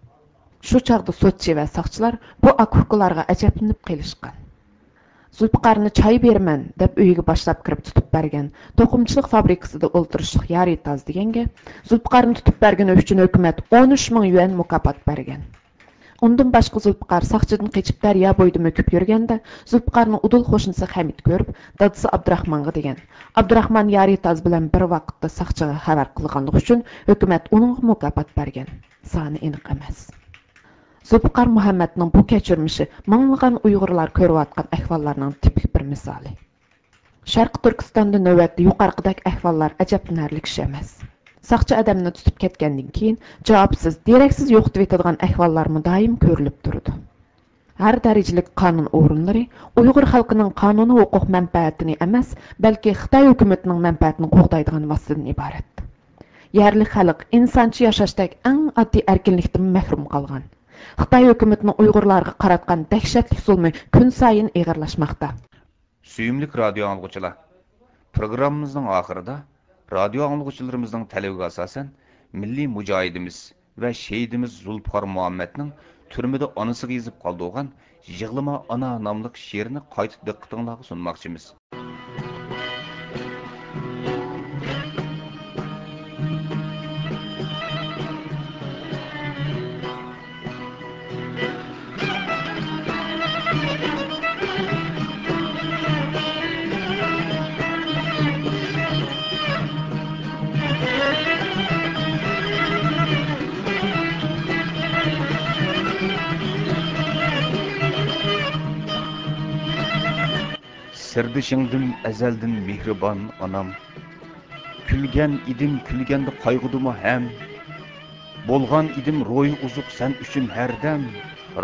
شۇ چاغدا سوتچى ۋە ساقچىلار بۇ ئاكا-ئۇكىلارغا ئەجەبلىنىپ قېلىشقان. زۇلپىقارنى چاي بېرىمەن، دەپ ئۆيىگە باشلاپ كىرىپ تۇتۇپ بەرگەن توقۇمىچىلىق فابرىكىسىدا ئولتۇرۇشلۇق يارى تاز دېگەنگە، زۇلپىقارنى تۇتۇپ بەرگىنى ئۈچۈن ھۆكۈمەت ئون ئۈچ مىڭ يۈەن مۇكاپات بەرگەن. ئۇندىن باشقا زۇلپىقار ساقچىدىن قېچىپ دەريا بويىدا مۆكۈپ يۈرگەندە، زۇلپىقارنى ئۇدۇل قوشنىسى خەمىت كۆرۈپ، دادىسى ئابدۇراخمانغا دېگەن. ئابدۇراخمان يارى تاز بىلەن بىر ۋاقىتتا ساقچىغا خەۋەر قىلغانلىقى ئۈچۈن ھۆكۈمەت ئۇنىڭغا مۇكاپات بەرگەن. سانى ئېنىق ئەمەس. زۇلپىقار مۇھەممەدنىڭ بۇ كەچۈرمىشى مىڭلىغان ئۇيغۇرلار كۆرۈۋاتقان ئەھۋاللارنىڭ تىپىك بىر مىسالى. شەرقىي تۈركىستاندا نۆۋەتتە يۇقىرىقىدەك ئەھۋاللار ئەجەبلىنەرلىك ئىش ئەمەس. ساقچى ئادەمنى تۇتۇپ كەتكەندىن كېيىن جاۋابسىز، دېرەكسىز يوقىتىۋېتىدىغان ئەھۋاللارمۇ دائىم كۆرۈلۈپ تۇرىدۇ. ھەر دەرىجىلىك قانۇن ئورۇنلىرى ئۇيغۇر خەلقىنىڭ قانۇنىي ھوقۇق مەنپەئەتىنى ئەمەس، بەلكى خىتاي ھۆكۈمىتىنىڭ مەنپەئەتىنى قوغدايدىغان ۋاسىتىدىن ئىبارەت. يەرلىك خەلق ئىنسانچە ياشاشتەك ئەڭ ئاددىي ئەركىنلىكتىنمۇ مەھرۇم قالغان. خىتاي ھۆكۈمىتىنىڭ ئۇيغۇرلارغا قاراتقان دەھشەتلىك زۇلمى كۈنسايىن ئېغىرلاشماقتا. سۆيۈملۈك رادىيو ئاڭلىغۇچىلار، پروگراممىمىزنىڭ ئاخىرىدا رادىيو ئاڭلىغۇچىلىرىمىزنىڭ تەلىپىگە ئاساسەن، مىللىي مۇجاھىدىمىز ۋە شېھىتىمىز زۇلپىقار مۇھەممەدنىڭ تۈرمىدە ئانىسىغا يېزىپ قالدۇرغان «يىغلىما ئانا» ناملىق شېئىرىنى قايتا دىققىتىڭلارغا سۇنماقچىمىز. سىردىشىڭدىم ئەزەلدىن مېھرىبان ئانام. كۈلگەن ئىدىم، كۈلگەندە قايغۇدىمۇ ھەم. بولغان ئىدىم روھى ئوزۇق سەن ئۈچۈن ھەردەم.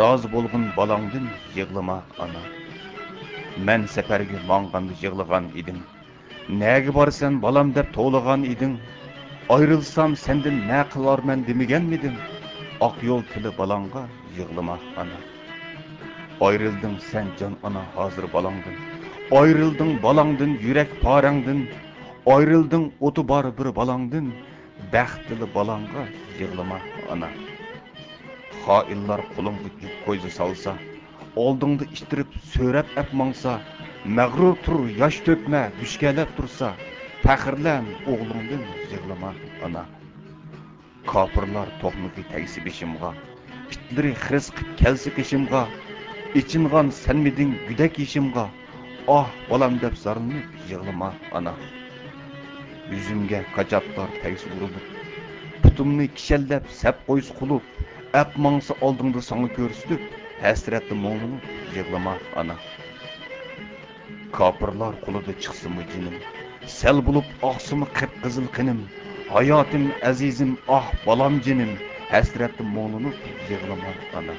رازى بولغىن بالاڭدىن، يىغلىما ئانا. مەن سەپەرگە ماڭغاندا يىغلىغان ئىدىم. نەگە بارىسەن بالام دەپ توۋلىغان ئىدىڭ. ئايرىلسام سەندىن نە قىلارمەن دېمىگەنمىدىم؟ ئاق يول تىلى بالاڭغا، يىغلىما ئانا. ئايرىلدىڭ سەن جان ئانا ھازىر بالاڭدىن. ئايرىلدىڭ بالاڭدىن يۈرەك پارەڭدىن. ئايرىلدىڭ ئوتى بار بىر بالاڭدىن. بەختلى بالاڭغا يىغلىما ئانا. خائىنلار قولۇڭغا يۈك كويزا سالسا، ئالدىڭدا ئىتتىرىپ سۆرەپ ئەپ ماڭسا، مەغرۇر تۇر ياش تۆكمە بۈشكەلەپ تۇرسا، پەخىرلەن ئوغلۇڭدىن يىغلىما ئانا. كاپىرلار توقمىقى تەگسە بېشىمغا، ئىتلىرى خىرىس قىپ كەلسە قېشىمغا، ئېچىنغان سەنمىدىڭ گۈدەك يېشىمغا، ئاھ، بالام دەپ زارلىنىپ يىغلىما، ئانا. يۈزۈمگە كاچاپلار تەگسە ئۇرۇلۇپ، پۇتۇمنى كىشەنلەپ سەپ قويسا قۇلۇپ، ئەپ ماڭسا ئالدىڭدا ساڭا كۆرسىتىپ، ھەسرەتتە مۇڭلىنىپ يىغلىما، ئانا. كاپىرلار قولىدا چىقسىمۇ جېنىم، سەل بولۇپ ئاقسىمۇ قىپقىزىل قېنىم، ھاياتىم، ئەزىزىم، ئاھ، بالام، جېنىم، ھەسرەتتە مۇڭلىنىپ يىغلىما، ئانا.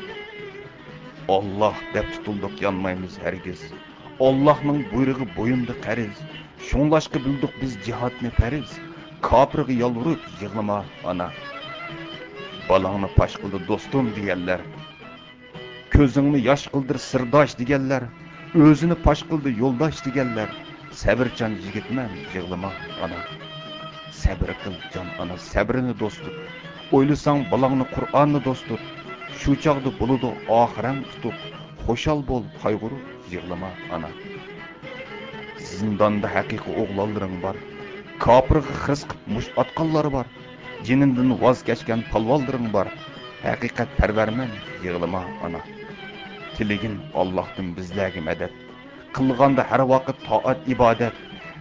ئاللاھ دەپ تۇتۇلدۇق، يانمايمىز ھەرگىز. ئاللاھنىڭ بۇيرۇقى بويۇندا قەرز. شۇڭلاشقا بىلدۇق بىز جىھادنى پەرز. كاپىرغا يالۋۇرۇپ يىغلىما، ئانا. بالاڭنى پاش قىلدى دوستۇم دېگەنلەر، كۆزۈڭنى ياش قىلدۇر سىرداش دېگەنلەر، ئۆزىنى پاش قىلدى يولداش دېگەنلەر، سەۋرچان يىگىتمەن، يىغلىما، ئانا. سەبرى قىل، جان ئانا، سەبرىنى دوست تۇت. ئويلىساڭ، بالاڭنى قۇرئاننى دوست تۇت. شۇ چاغدا بولىدۇ ئاخىرەڭ ئۇتۇق. خۇشال بول، قايغۇرۇپ يىغلىما، ئانا. زىنداندا ھەقىقىي ئوغلانلىرىڭ بار. كاپىرغا خىرىس قىپ مۇشت ئاتقانلار بار. جېنىمدىن ۋاز كەچكەن پالۋانلىرىڭ بار. ھەقىقەت پەرۋەرمەن، يىغلىما، ئانا. تىلىگىن ئاللاھتىن بىزلەرگە مەدەت. قىلغاندا ھەر ۋاقىت تائەت ئىبادەت.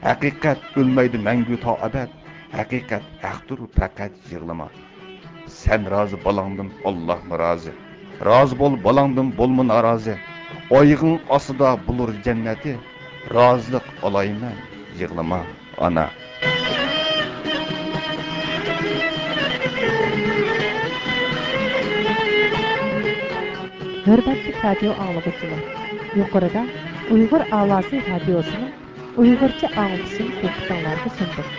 ھەقىقەت ئۆلمەيدۇ مەڭگۈ تا ئەبەد. ھەقىقەت ھەقتۇر، پەقەت يىغلىما. سەن رازى بالاڭدىن، ئاللاھمۇ رازى. رازى بول بالاڭدىن، بولما نارازى. ئايىغىڭ ئاستىدا بولۇر جەننىتى. رازىلىق ئالايمەن، يىغلىما، ئانا. ھۆرمەتلىك رادىيو ئاڭلىغۇچىلار، يۇقىرىدا ئۇيغۇر ئاۋازى رادىيوسىنىڭ ئۇيغۇرچە ئاڭلىتىشىنى دىققىتىڭلارغا سۇندۇق.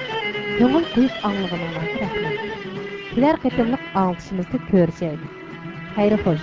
كۆڭۈل قويۇپ ئاڭلىغىنىڭلارغا رەھمەت. كېلەر قېتىملىق ئاڭلىتىشىمىزدا كۆرۈشەيلى. خەير خوش.